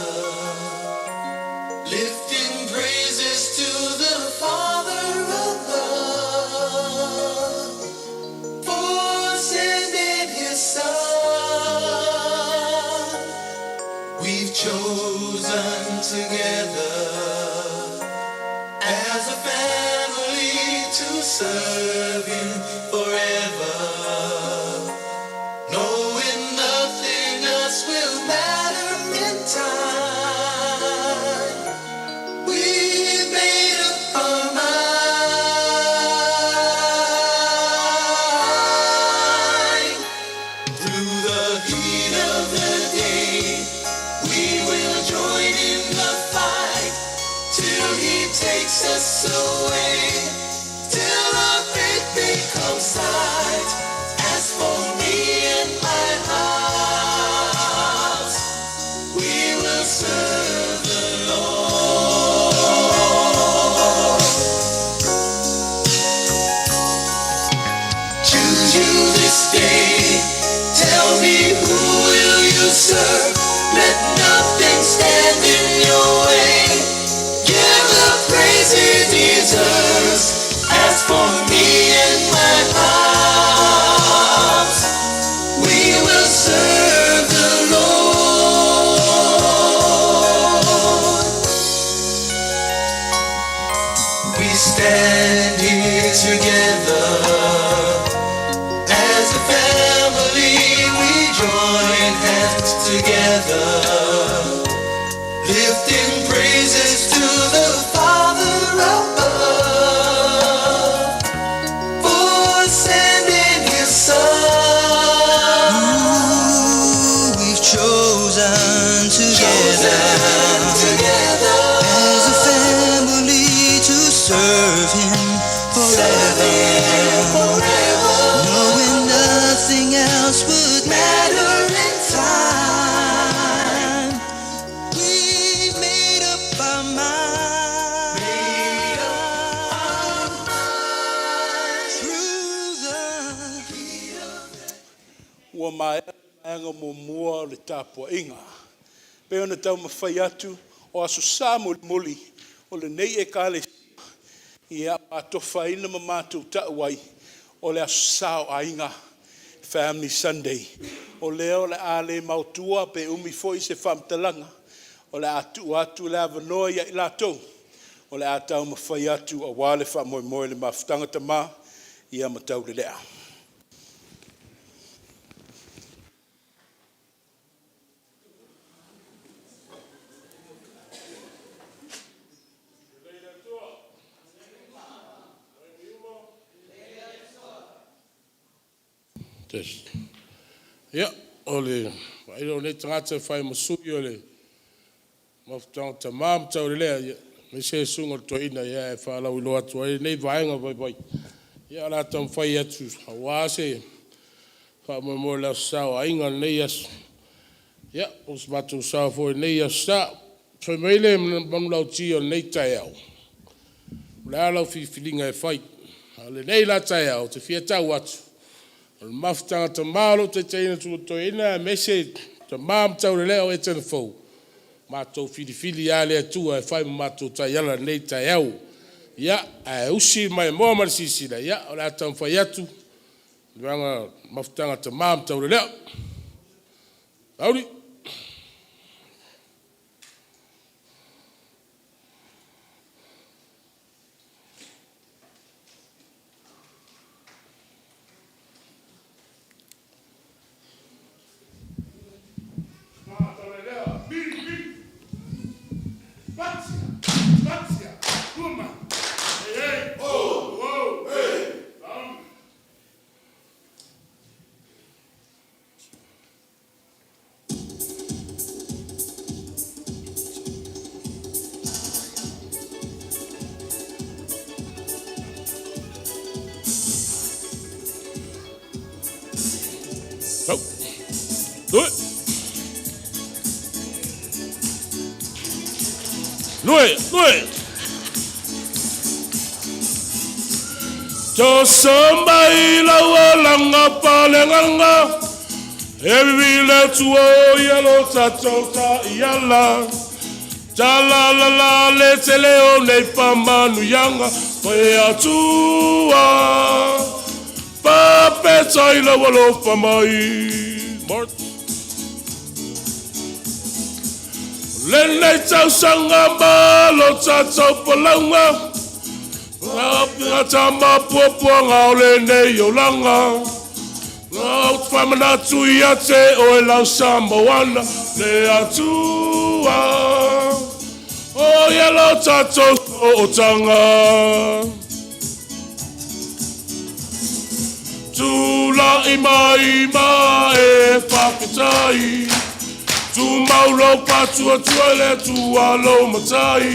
lifting praises to the Father above. together as a family to serve Him forever. Knowing nothing else will matter in time. We made up our mind. Through the heat of the day, we will join in the fight till he takes us away, till our faith becomes sight. As for me and my house, we will serve the Lord. Choose you this day. Tell me who will you serve? Let nothing stand in your way. Give the praise he deserves. As for me and my house, we will serve the Lord. We stand here together. As a family, we join hands together, lifting praises to the Father above for sending His Son. Ooh, we've chosen together Together, as a family to serve Him forever. forever, Knowing nothing else would matter in time. We've made up our mind. Through the Ua maea le vaega muamua o le tapuaiga. E pei ona taumafai atu o Aso Sa mulimuli o lenei Ekalesia, ia, ua atofaina ma matou tau ai, o le Aso Sa o Aiga, Family Sunday. O lea o le a le maotua pe umi foi se faamatalaga, o le a tuu atu le avanoa ia i latou o le a taumafai atu aua le faamoemoe i le mafutaga tama ia ma taulelea. Yes. Ia, o le vaaiga o lenei tagata e fai ma sui o le mafutaga tama ma taulelea, ia, aemaise le susuga o le toeaina ia, e faalauiloa atu ai lenei vaega vaivai. Ia, o le a taumafai atu aua se faamoemoe o le Aso Sa o Aiga i lenei aso. Ia, o se matou sao foi i lenei Aso Sa. Fai mai le manulauti o lenei taeao, o le a lau filifiliga e fai? A o lenei la taeao, ou te fia tau atu, o le mafutaga tama o lo o taitaiina e susuga toeaina aemaise tama ma taulelea o Etena Fou, matou filifili lava le Atua e fai ma matou taiala i lenei taeao. Ia, ae usi le maimoa ma le sisila, ia, o le a taumafai atu le vaega mafutaga tama ma taulelea. Auli! Go. Do it. Nue, nue. Tosomba ila walanga palenganga. Ebi le tuo yalo ta yala. Ta la la la le tele o nei pamanu yanga. Koe atua. Papeta ila walo pamai. Mark. Lenei tausaga ma lo tatou folauga, Gata ma puapuaga o lenei olaga. Ou te faamanatu ia te oe lau Samoana le Atua. O ia lo tatou sootaga. Tula'i mai ma e faafetai. Tumau lou faatuatua i le Atua lou Matai.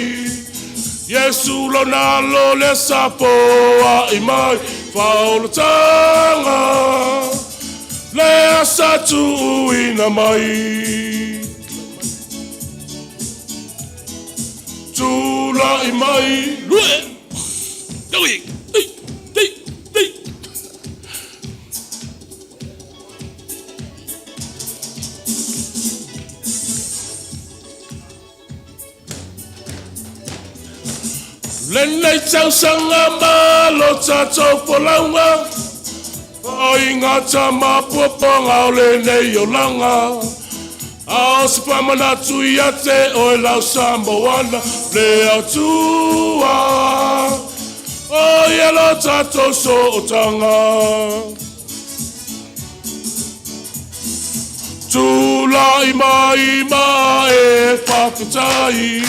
Iesu lona alo le sa foai mai faaolataga. Lea sa tuuina mai. Tula'i mai. Lue. Tui. Tui. Tui. Tui. Lenei tausaga ma lo tatou folauga, ai gata ma puapuaga o lenei olaga. A o se faamanatu ia te oe lau Samoana le Atua. O ia lo tatou sootaga. Tula'i mai ma e faafetai.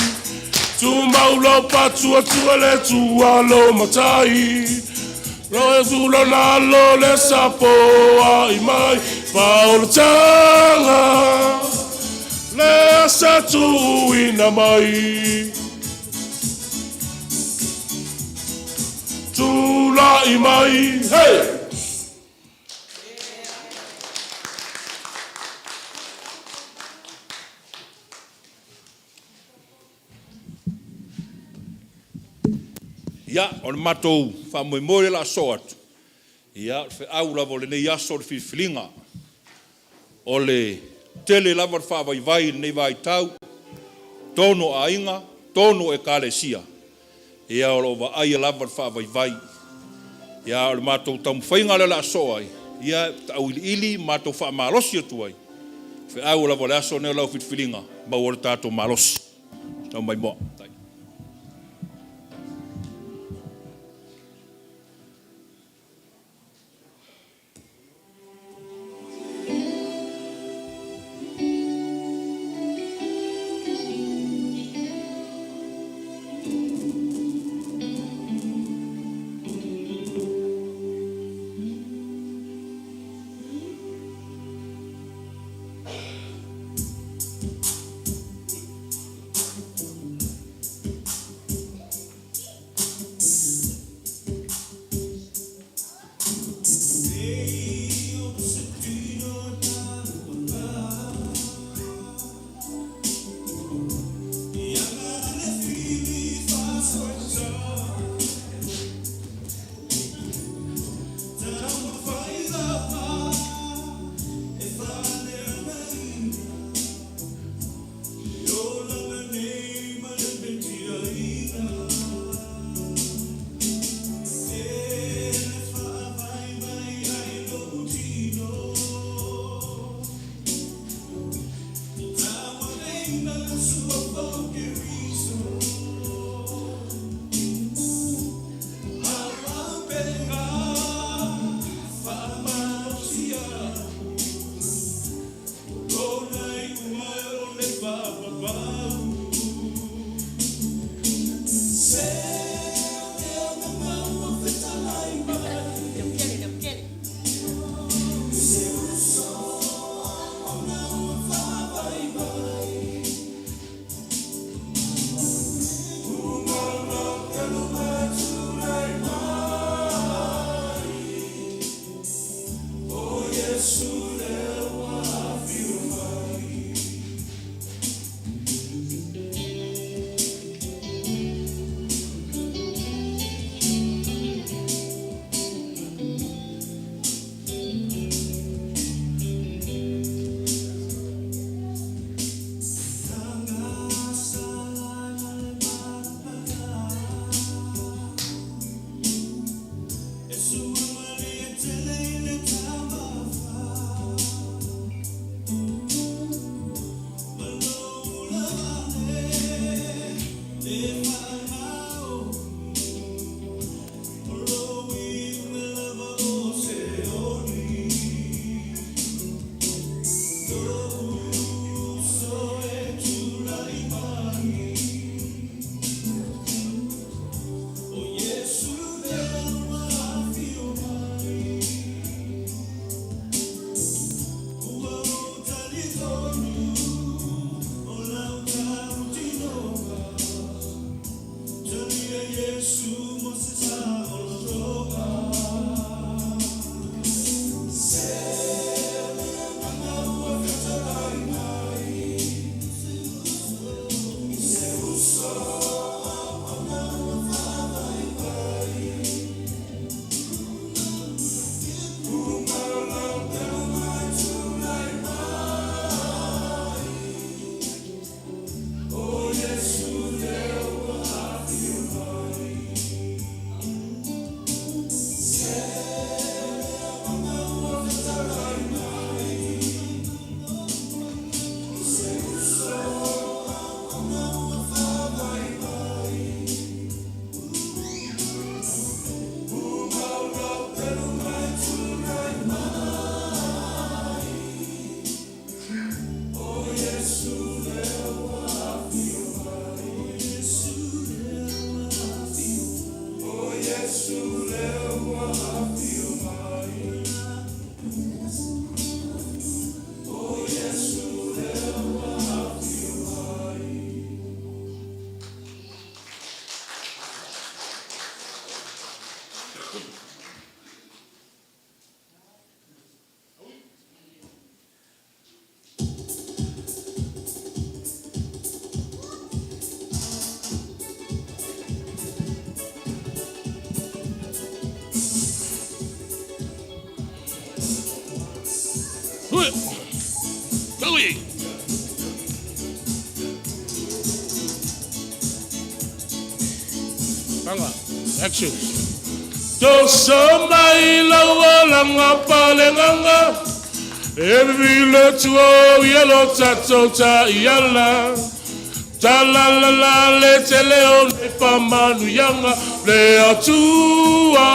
Tumau lou faatuatua i le Atua lou Matai. Lo Iesu lona alo le sa foai mai faaolataga. Lea sa tuuina mai. Tula'i mai. Hey! Ia, o le matou faamoemoe lea o le a sosoo atu, ia, o le feau lava o lenei aso o le filifiliga. O le tele lava le faavaivai i lenei vaitau, totonu o aiga, totonu o ekalesia, ia o lo o vaaia lava le faavaivai. Ia, a o le matou taumafaiga lea o le a sosoo ai, ia, e tauiliili ma matou faamalosi atu ai, feau lava o le aso lenei o lau filifiliga, maua ai lo tatou malosi. Tau mai moa. Tau Tanga. Action. Toso mai lau olaga paleganga e vivile tua ia lo tatou taiala Talalala le tele o le faamanuiaga le Atua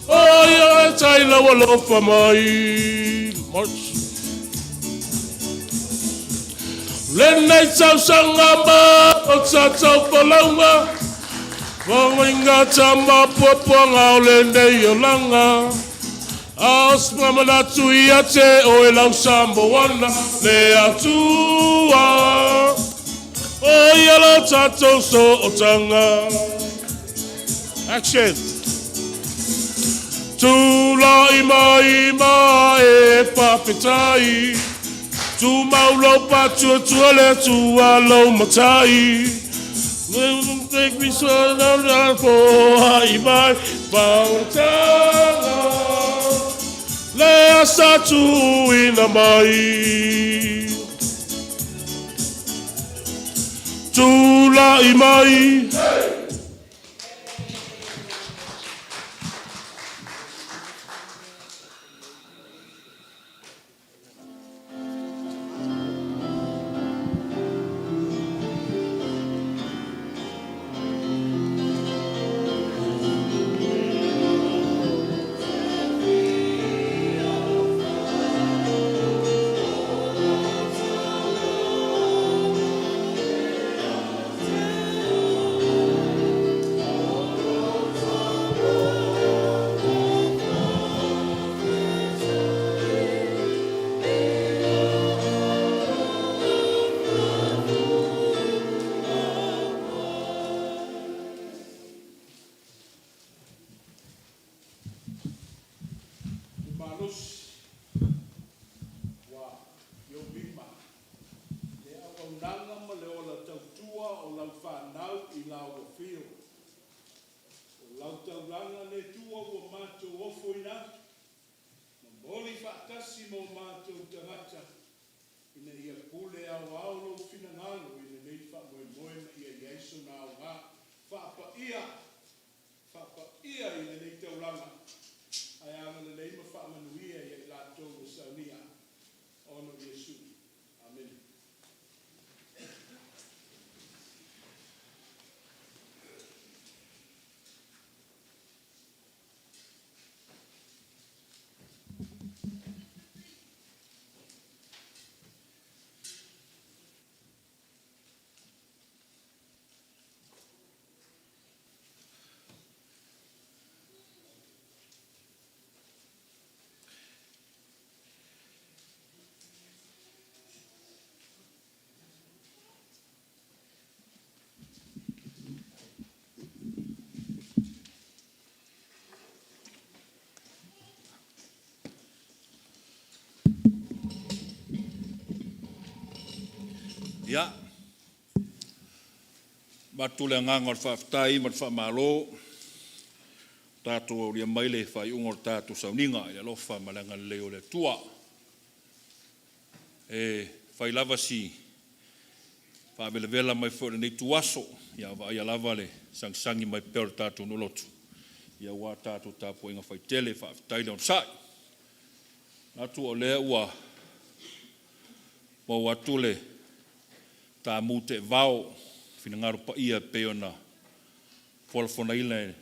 O ia e tai lau alofa mai March Lenei tausaga ma o tatou folauga Fauaiga tama puapuaga o lenei olaga A o se manatu ia te oe lau Samoana le Atua O ia lo tatou sootaga. Action! Tulai mai ma e faafetai Tumau lou faatuatua le Atua lou matai Take me so foai mai faaolataga Lea sa tuuina mai Tulai mai Le malosi ua i ou lima le auaunaga ma le ola tautua o lau fanau i lau afio. O lau taulaga le Atua ua matou ofoina atu, momoli faatasi ma o matou tagata, ina ia pule aoao lou finagalo i lenei faamoemoe ma ia i ai sona aoga faapaia faapaia i lenei taulaga, ae agalelei ma faamanuia ia i latou ua saunia ona o Iesu. Amene. Ia, avatu le agaga o le faafetai ma le faamalo, tatou aulia mai le faaiuga o le tatou sauniga i le alofa ma le agalelei o le Atua. E fai lava si faavelavela mai foi o lenei ituaso, ia vaaia lava le sagisagi mai pea o le tatou nuu lotu, ia aua tatou tapuaiga faitele. Faafetai le onosai. Manatu o lea ua maua atu le tamu teevao, finagalo paia e pei ona folafolaina e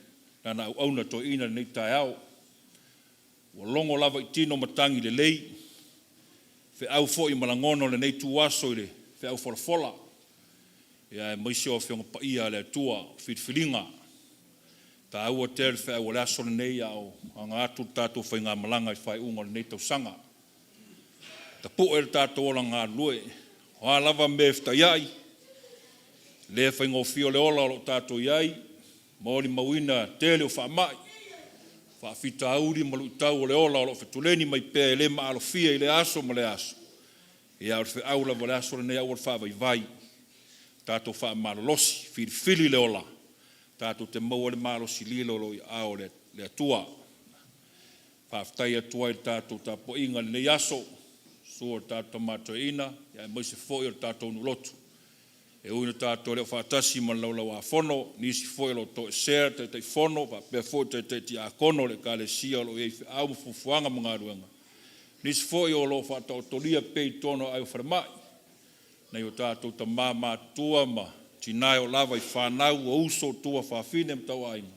lana auauna toeaina i lenei taeao. Ua logo lava i tino matagi lelei, feau foi ma lagona o lenei ituaso i le feau folafola, ia aemaise o Afioga Paia a le Atua, o filifiliga. E taua tele le feau o le aso lenei a o aga atu le tatou faigamalaga i le faaiuga o lenei tausaga. Tapu'e le tatou ola galulue, o a lava mea e fetaiai, e le faigofie le ola o lo o tatou i ai, molimauina le tele o faamai, faafitauli ma luitau o le ola o lo o fetuleni mai pea e le maalofia i lea aso ma lea aso. Ia, a o le feau lava o le aso lenei, aua le faavaivai, tatou faamalolosi, filifili le ola, tatou te maua ai le malosi lilo o lo o i aao o le Atua. Faafetai atu ai i le tatou tapuaiga i lenei aso, susu o le tatou Tama Toeaina, aemaise foi o le tatou nuu lotu. E ui ina tatou le o faatasi ma le Laulau-a-Fono, nisi foi o lo o toesea le Taitaifono faapea foi le Taitai Tiakono o le Ekalesia o lo o i ai i feau ma fuafuaga ma galuega, nisi foi o lo o faataotolia pea i totonu o aai o falemai, nai o tatou tama matutua ma tina e oo lava i fanau, o uso, tuafafine ma tauaiga,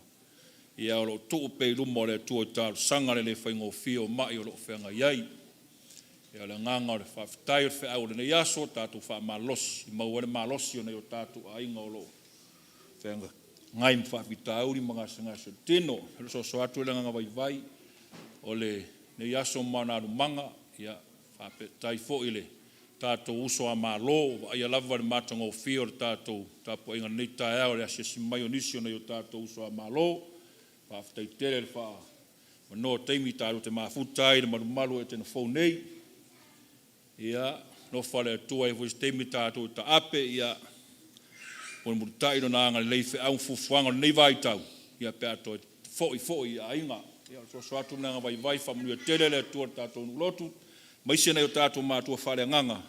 ia o lo o tuu pea i luma o le Atua i talosaga le le faigofie o mai o lo o feagai ai. Ia o le agaga o le faafetai o le feau o lenei aso, tatou faamalolosi, maua ai le malosi o nai o tatou aiga o lo o feagai ma faafitauli ma gasegase o le tino. O le soso atu le agaga vaivai o lenei aso ma ona alumaga, ia faafetai foi i le tatou uso a Malo ua vaaia lava le matagofie o le tatou tapuaiga i lenei taeao i le asiasi mai o nisi o nai o tatou uso a Malo. Faafetai tele le faamanoa taimi tatou te mafuta ai i le malumalu o Etena fou nei. Ia, alofa le Atua e i ai foi se taimi tatou taape, ia mulimulitai Lona agalelei i feau ma fuafuaga o lenei vaitau, ia pe a toe foi foi i aiga. Ia o le soso atu ma le agaga vaivai, faamanuia tele le Atua i le tatou nuu lotu, aemaise nai o tatou matua faaleagaga,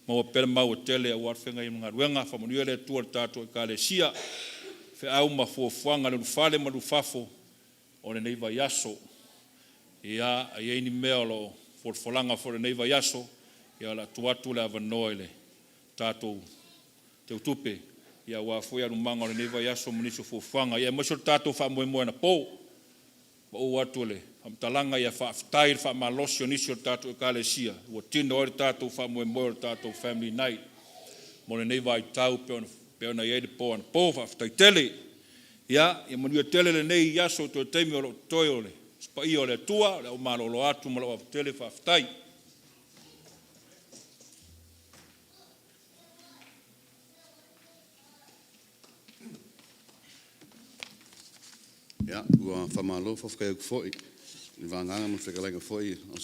maua pea le maua tele aua le feagai ai ma galuega. Faamanuia le Atua i le tatou Ekalesia, feau ma fuafuaga i le ulufale ma le ulufafo o lenei vaiaso. Ia, a i ai ni mea o lo o folafolaga foi i lenei vaiaso, ia o le a tuu atu le avanoa i le tatou Teutupe, aua foi alumaga o lenei vaiaso ma nisi o fuafuaga, aemaise o le tatou faamoemoe anapo. Pau atu o le faamatalaga, ia faafetai i le faamalosi o nisi o le tatou Ekalesia ua tino ai le tatou faamoemoe o le tatou Family Night mo lenei vaitau pei ona i ai le po anapo. Faafetai tele. Ia manuia tele lenei aso toe taimi o lo o totoe o le paia o le Atua. O le a ou malolo atu ma lou ava tele. Faafetai. Ia, ua faamalo faafetai atu foi i le vagaga ma le fetalaiga foi o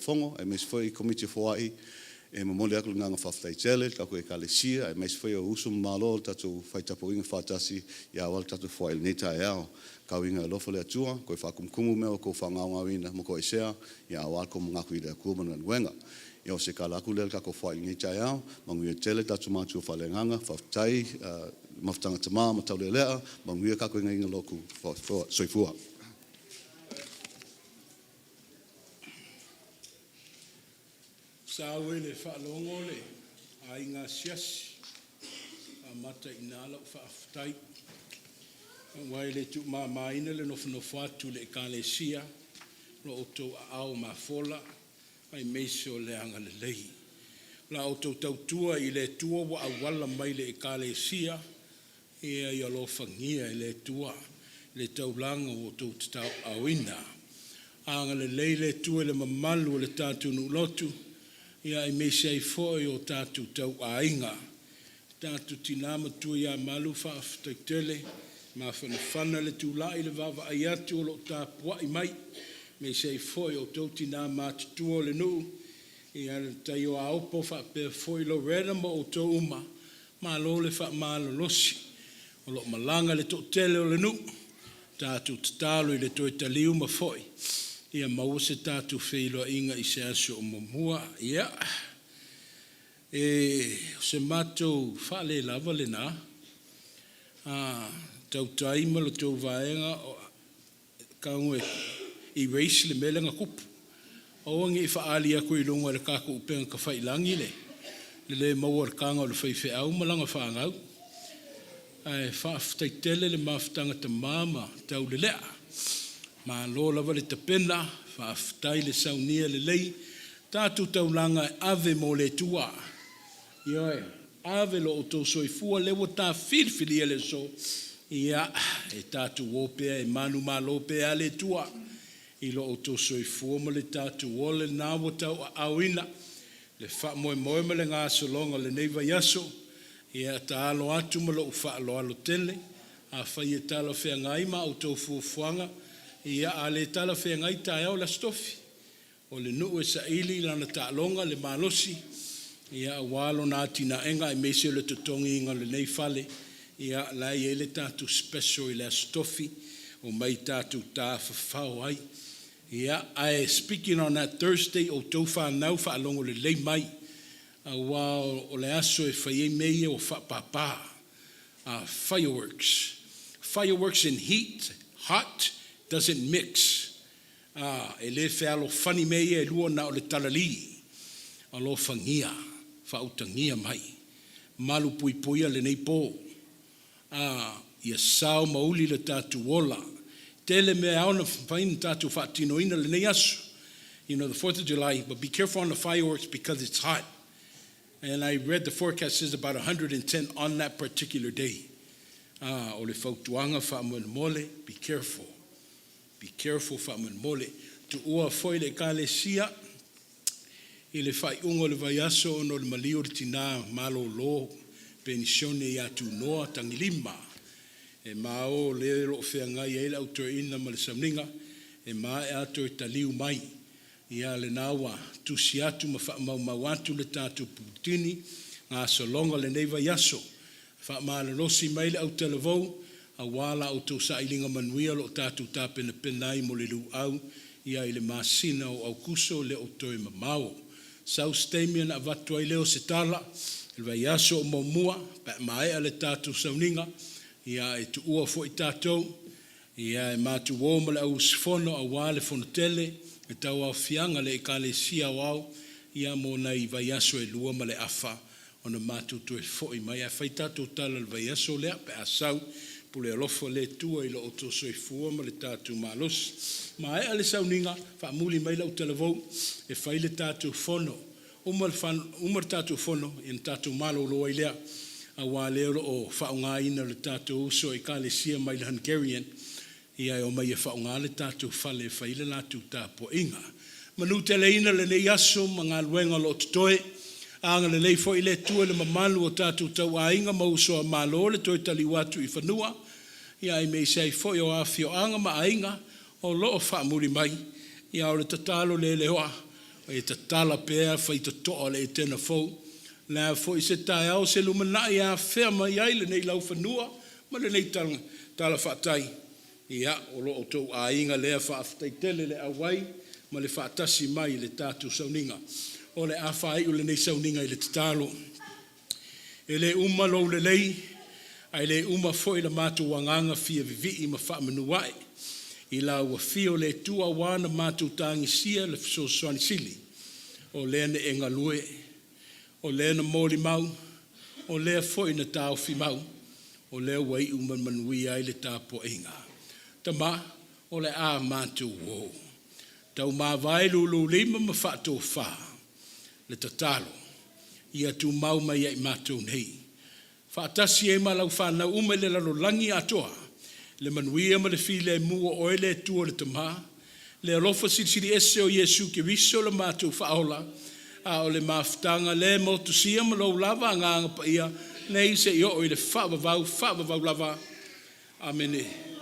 Fono aemaise foi Komiti o Foai. E momoli atu le agaga faafetai tele i le tatou Ekalesia aemaise foi o uso ma malo o le tatou faitapuaiga faatasi ia aua le tatou foai i lenei taeao. Tau ina alofa le Atua toe faatumutumu mea ua outou faagaogaoina ma toesea ia aua le tou manatu i le Atua ma Lana galuega. Ia o se tala atu lea i le tatou foai i lenei taeao, manuia tele tatou matua faaleagaga, faafetai Mafutaga Tama ma Taulealea, manuia tatou inaina lotu. Soifua. Sa ou i le faalogo le aiga asiasi, e amata i ina lau faafetai. Aua e le tuumamaina le nofonofo atu i le ekalesia, lo outou aao mafola aemaise o le agalelei. O la outou tautua i le Atua ua auala mai i le ekalesia, ia alofagia e le Atua le taulaga ua outou tauaaoina. Agalelei le Atua i le mamalu o le tatou nuu lotu, aemaise ai foi o tatou tauaiga. Le tatou tina matua ia Malu, faafetai tele, mafanafana le tulai i le vaavaai atu o lo o tapuai mai, aemaise ai foi o outou tina matutua o le nuu, ia le tai o Aopo faapea foi Loretta ma outou uma, malo le faamalolosi. O lo o malaga le toatele o le nuu, tatou tatalo i le toe taliu ma foi, ia maua se tatou feiloaiga i se aso o muamua. Ia, o se matou faalelava lena, tautai ma la outou vaega tago e erase le mea lea na tupu. Aua ne i faaali atu i luga o le tatou upega tafailagi le le maua o le taga o le faifeau ma lana fanau. Ae faafetai tele le mafutaga tama ma Taulelea. Malo lava le tapena, faafetai le saunia lelei, tatou taulaga e ave mo le Atua. Ioe, ave lo outou soifua lea ua ta filifilia i le aso, ia, e tatou o pea e manumalo pea le Atua i lo outou soifua ma le tatou ola lena ua tauaaoina le faamoemoe ma le gasologa o lenei vaiaso. Ia taalo atu ma lou faaaloalo tele, afai e talafeagai ma outou fuafuaga, ia a le talafeagai, taeao le Aso Tofi, o le nuu e saili lana taaloga, le malosi aua lona atinaeina aemaise o le totogiina o lenei fale. Ia o la e i ai le tatou special i le Aso Tofi, omai tatou tafafao ai. Ia, ae speaking on that Thursday, outou fanau faalogo lelei mai, aua o le aso e fai ai mea ia o faapapa, fireworks. Fireworks and heat, hot, doesn't mix. E le fealofani mea ia e lua na o le talalī. Alofagia, faautagia mai, malupuipuia lenei po, ia sao ma uli le tatou ola. Tele mea e ao ona mafai ona tatou faatinoina lenei aso. The 4th of July, but be careful on the fireworks because it's hot. And I read the forecast says about 110 on that particular day. O le fautuaga faamolemole, be careful. Be careful faamolemole. Tuua foi le ekalesia i le faaiuga o le vaiaso ona o le maliu o le tina malolo penisione ia Tunoa Tagilima. E ma o le o lo o feagai ai le autoeaina ma le sauniga, e maea toe taliu mai. Ia lena ua tusi atu ma faamaumau atu le tatou puletini gasologa o lenei vaiaso. Faamalolosi mai le autalavou aua la outou sailiga manuia o lo o tatou tapenapena ai mo le luau ia i le masina o Aokuso le o toe mamao. Sau se taimi ona avatu ai lea o se tala, le vaiaso o muamua pe a maea le tatou sauniga, ia e tuua foi tatou ia e matou o ma le au usufono aua le fonotele le tauaofiaga a le Ekalesia Aoao ia mo nai vaiaso e lua ma le afa ona matou toe foi mai ae fai tatou tala i le vaiaso lea pe a sau pule alofa le Atua i lo outou soifua ma le tatou malosi. Maea le sauniga, faamuli mai lau talavou e fai le tatou fono. Uma le tatou fono ia ona tatou malolo ai lea aua lea o lo o faaaogaina e le tatou uso Ekalesia mai le Hungarian ia e omai e faaaoga le tatou fale e fai ai le latou tapuaiga. Manuteleina lenei aso ma galuega o lo o totoe. Agalelei foi le Atua i le mamalu o tatou tauaiga ma uso a Malo le toe taliu atu i fanua, ia aemaise ai foi o afioaga ma aiga o lo o faamuli mai. Ia o le tatalo le leoa. E tatala pea faitotoa o le Etena fou. O le a foi se taeao se lumanai e afea mai ai lenei laufanua ma lenei talafatai, ia, o lo o outou aiga lea. Faafetai tele le auai ma le faatasi mai i le tatou sauniga. O le a faaiu lenei sauniga i le tatalo. E le uma lou lelei, ae le uma foi le matou agaga fia vivii ma faamanu ae i lau afio le Atua ua na matou tagisia le fesoasoani sili, o lea na e galue, o lea na molimau, o lea foi na taofi mau, o lea ua iu ma le manuia ai le tapuaiga. Tama, o le a matou o, taumavae lululima ma faatofa le tatalo, ia tumau mai ia i matou nei, faatasi ai ma lau fanau uma i le lalolagi atoa, le manuia ma le filemu o oe le Atua le Tama, le alofa Silisili Ese o Iesu Keriso le matou Faaola, a o le mafutaga lea e motusia ma lou lava Agaga Paia, nei seia oo i le faavavau, faavavau lava. Amene.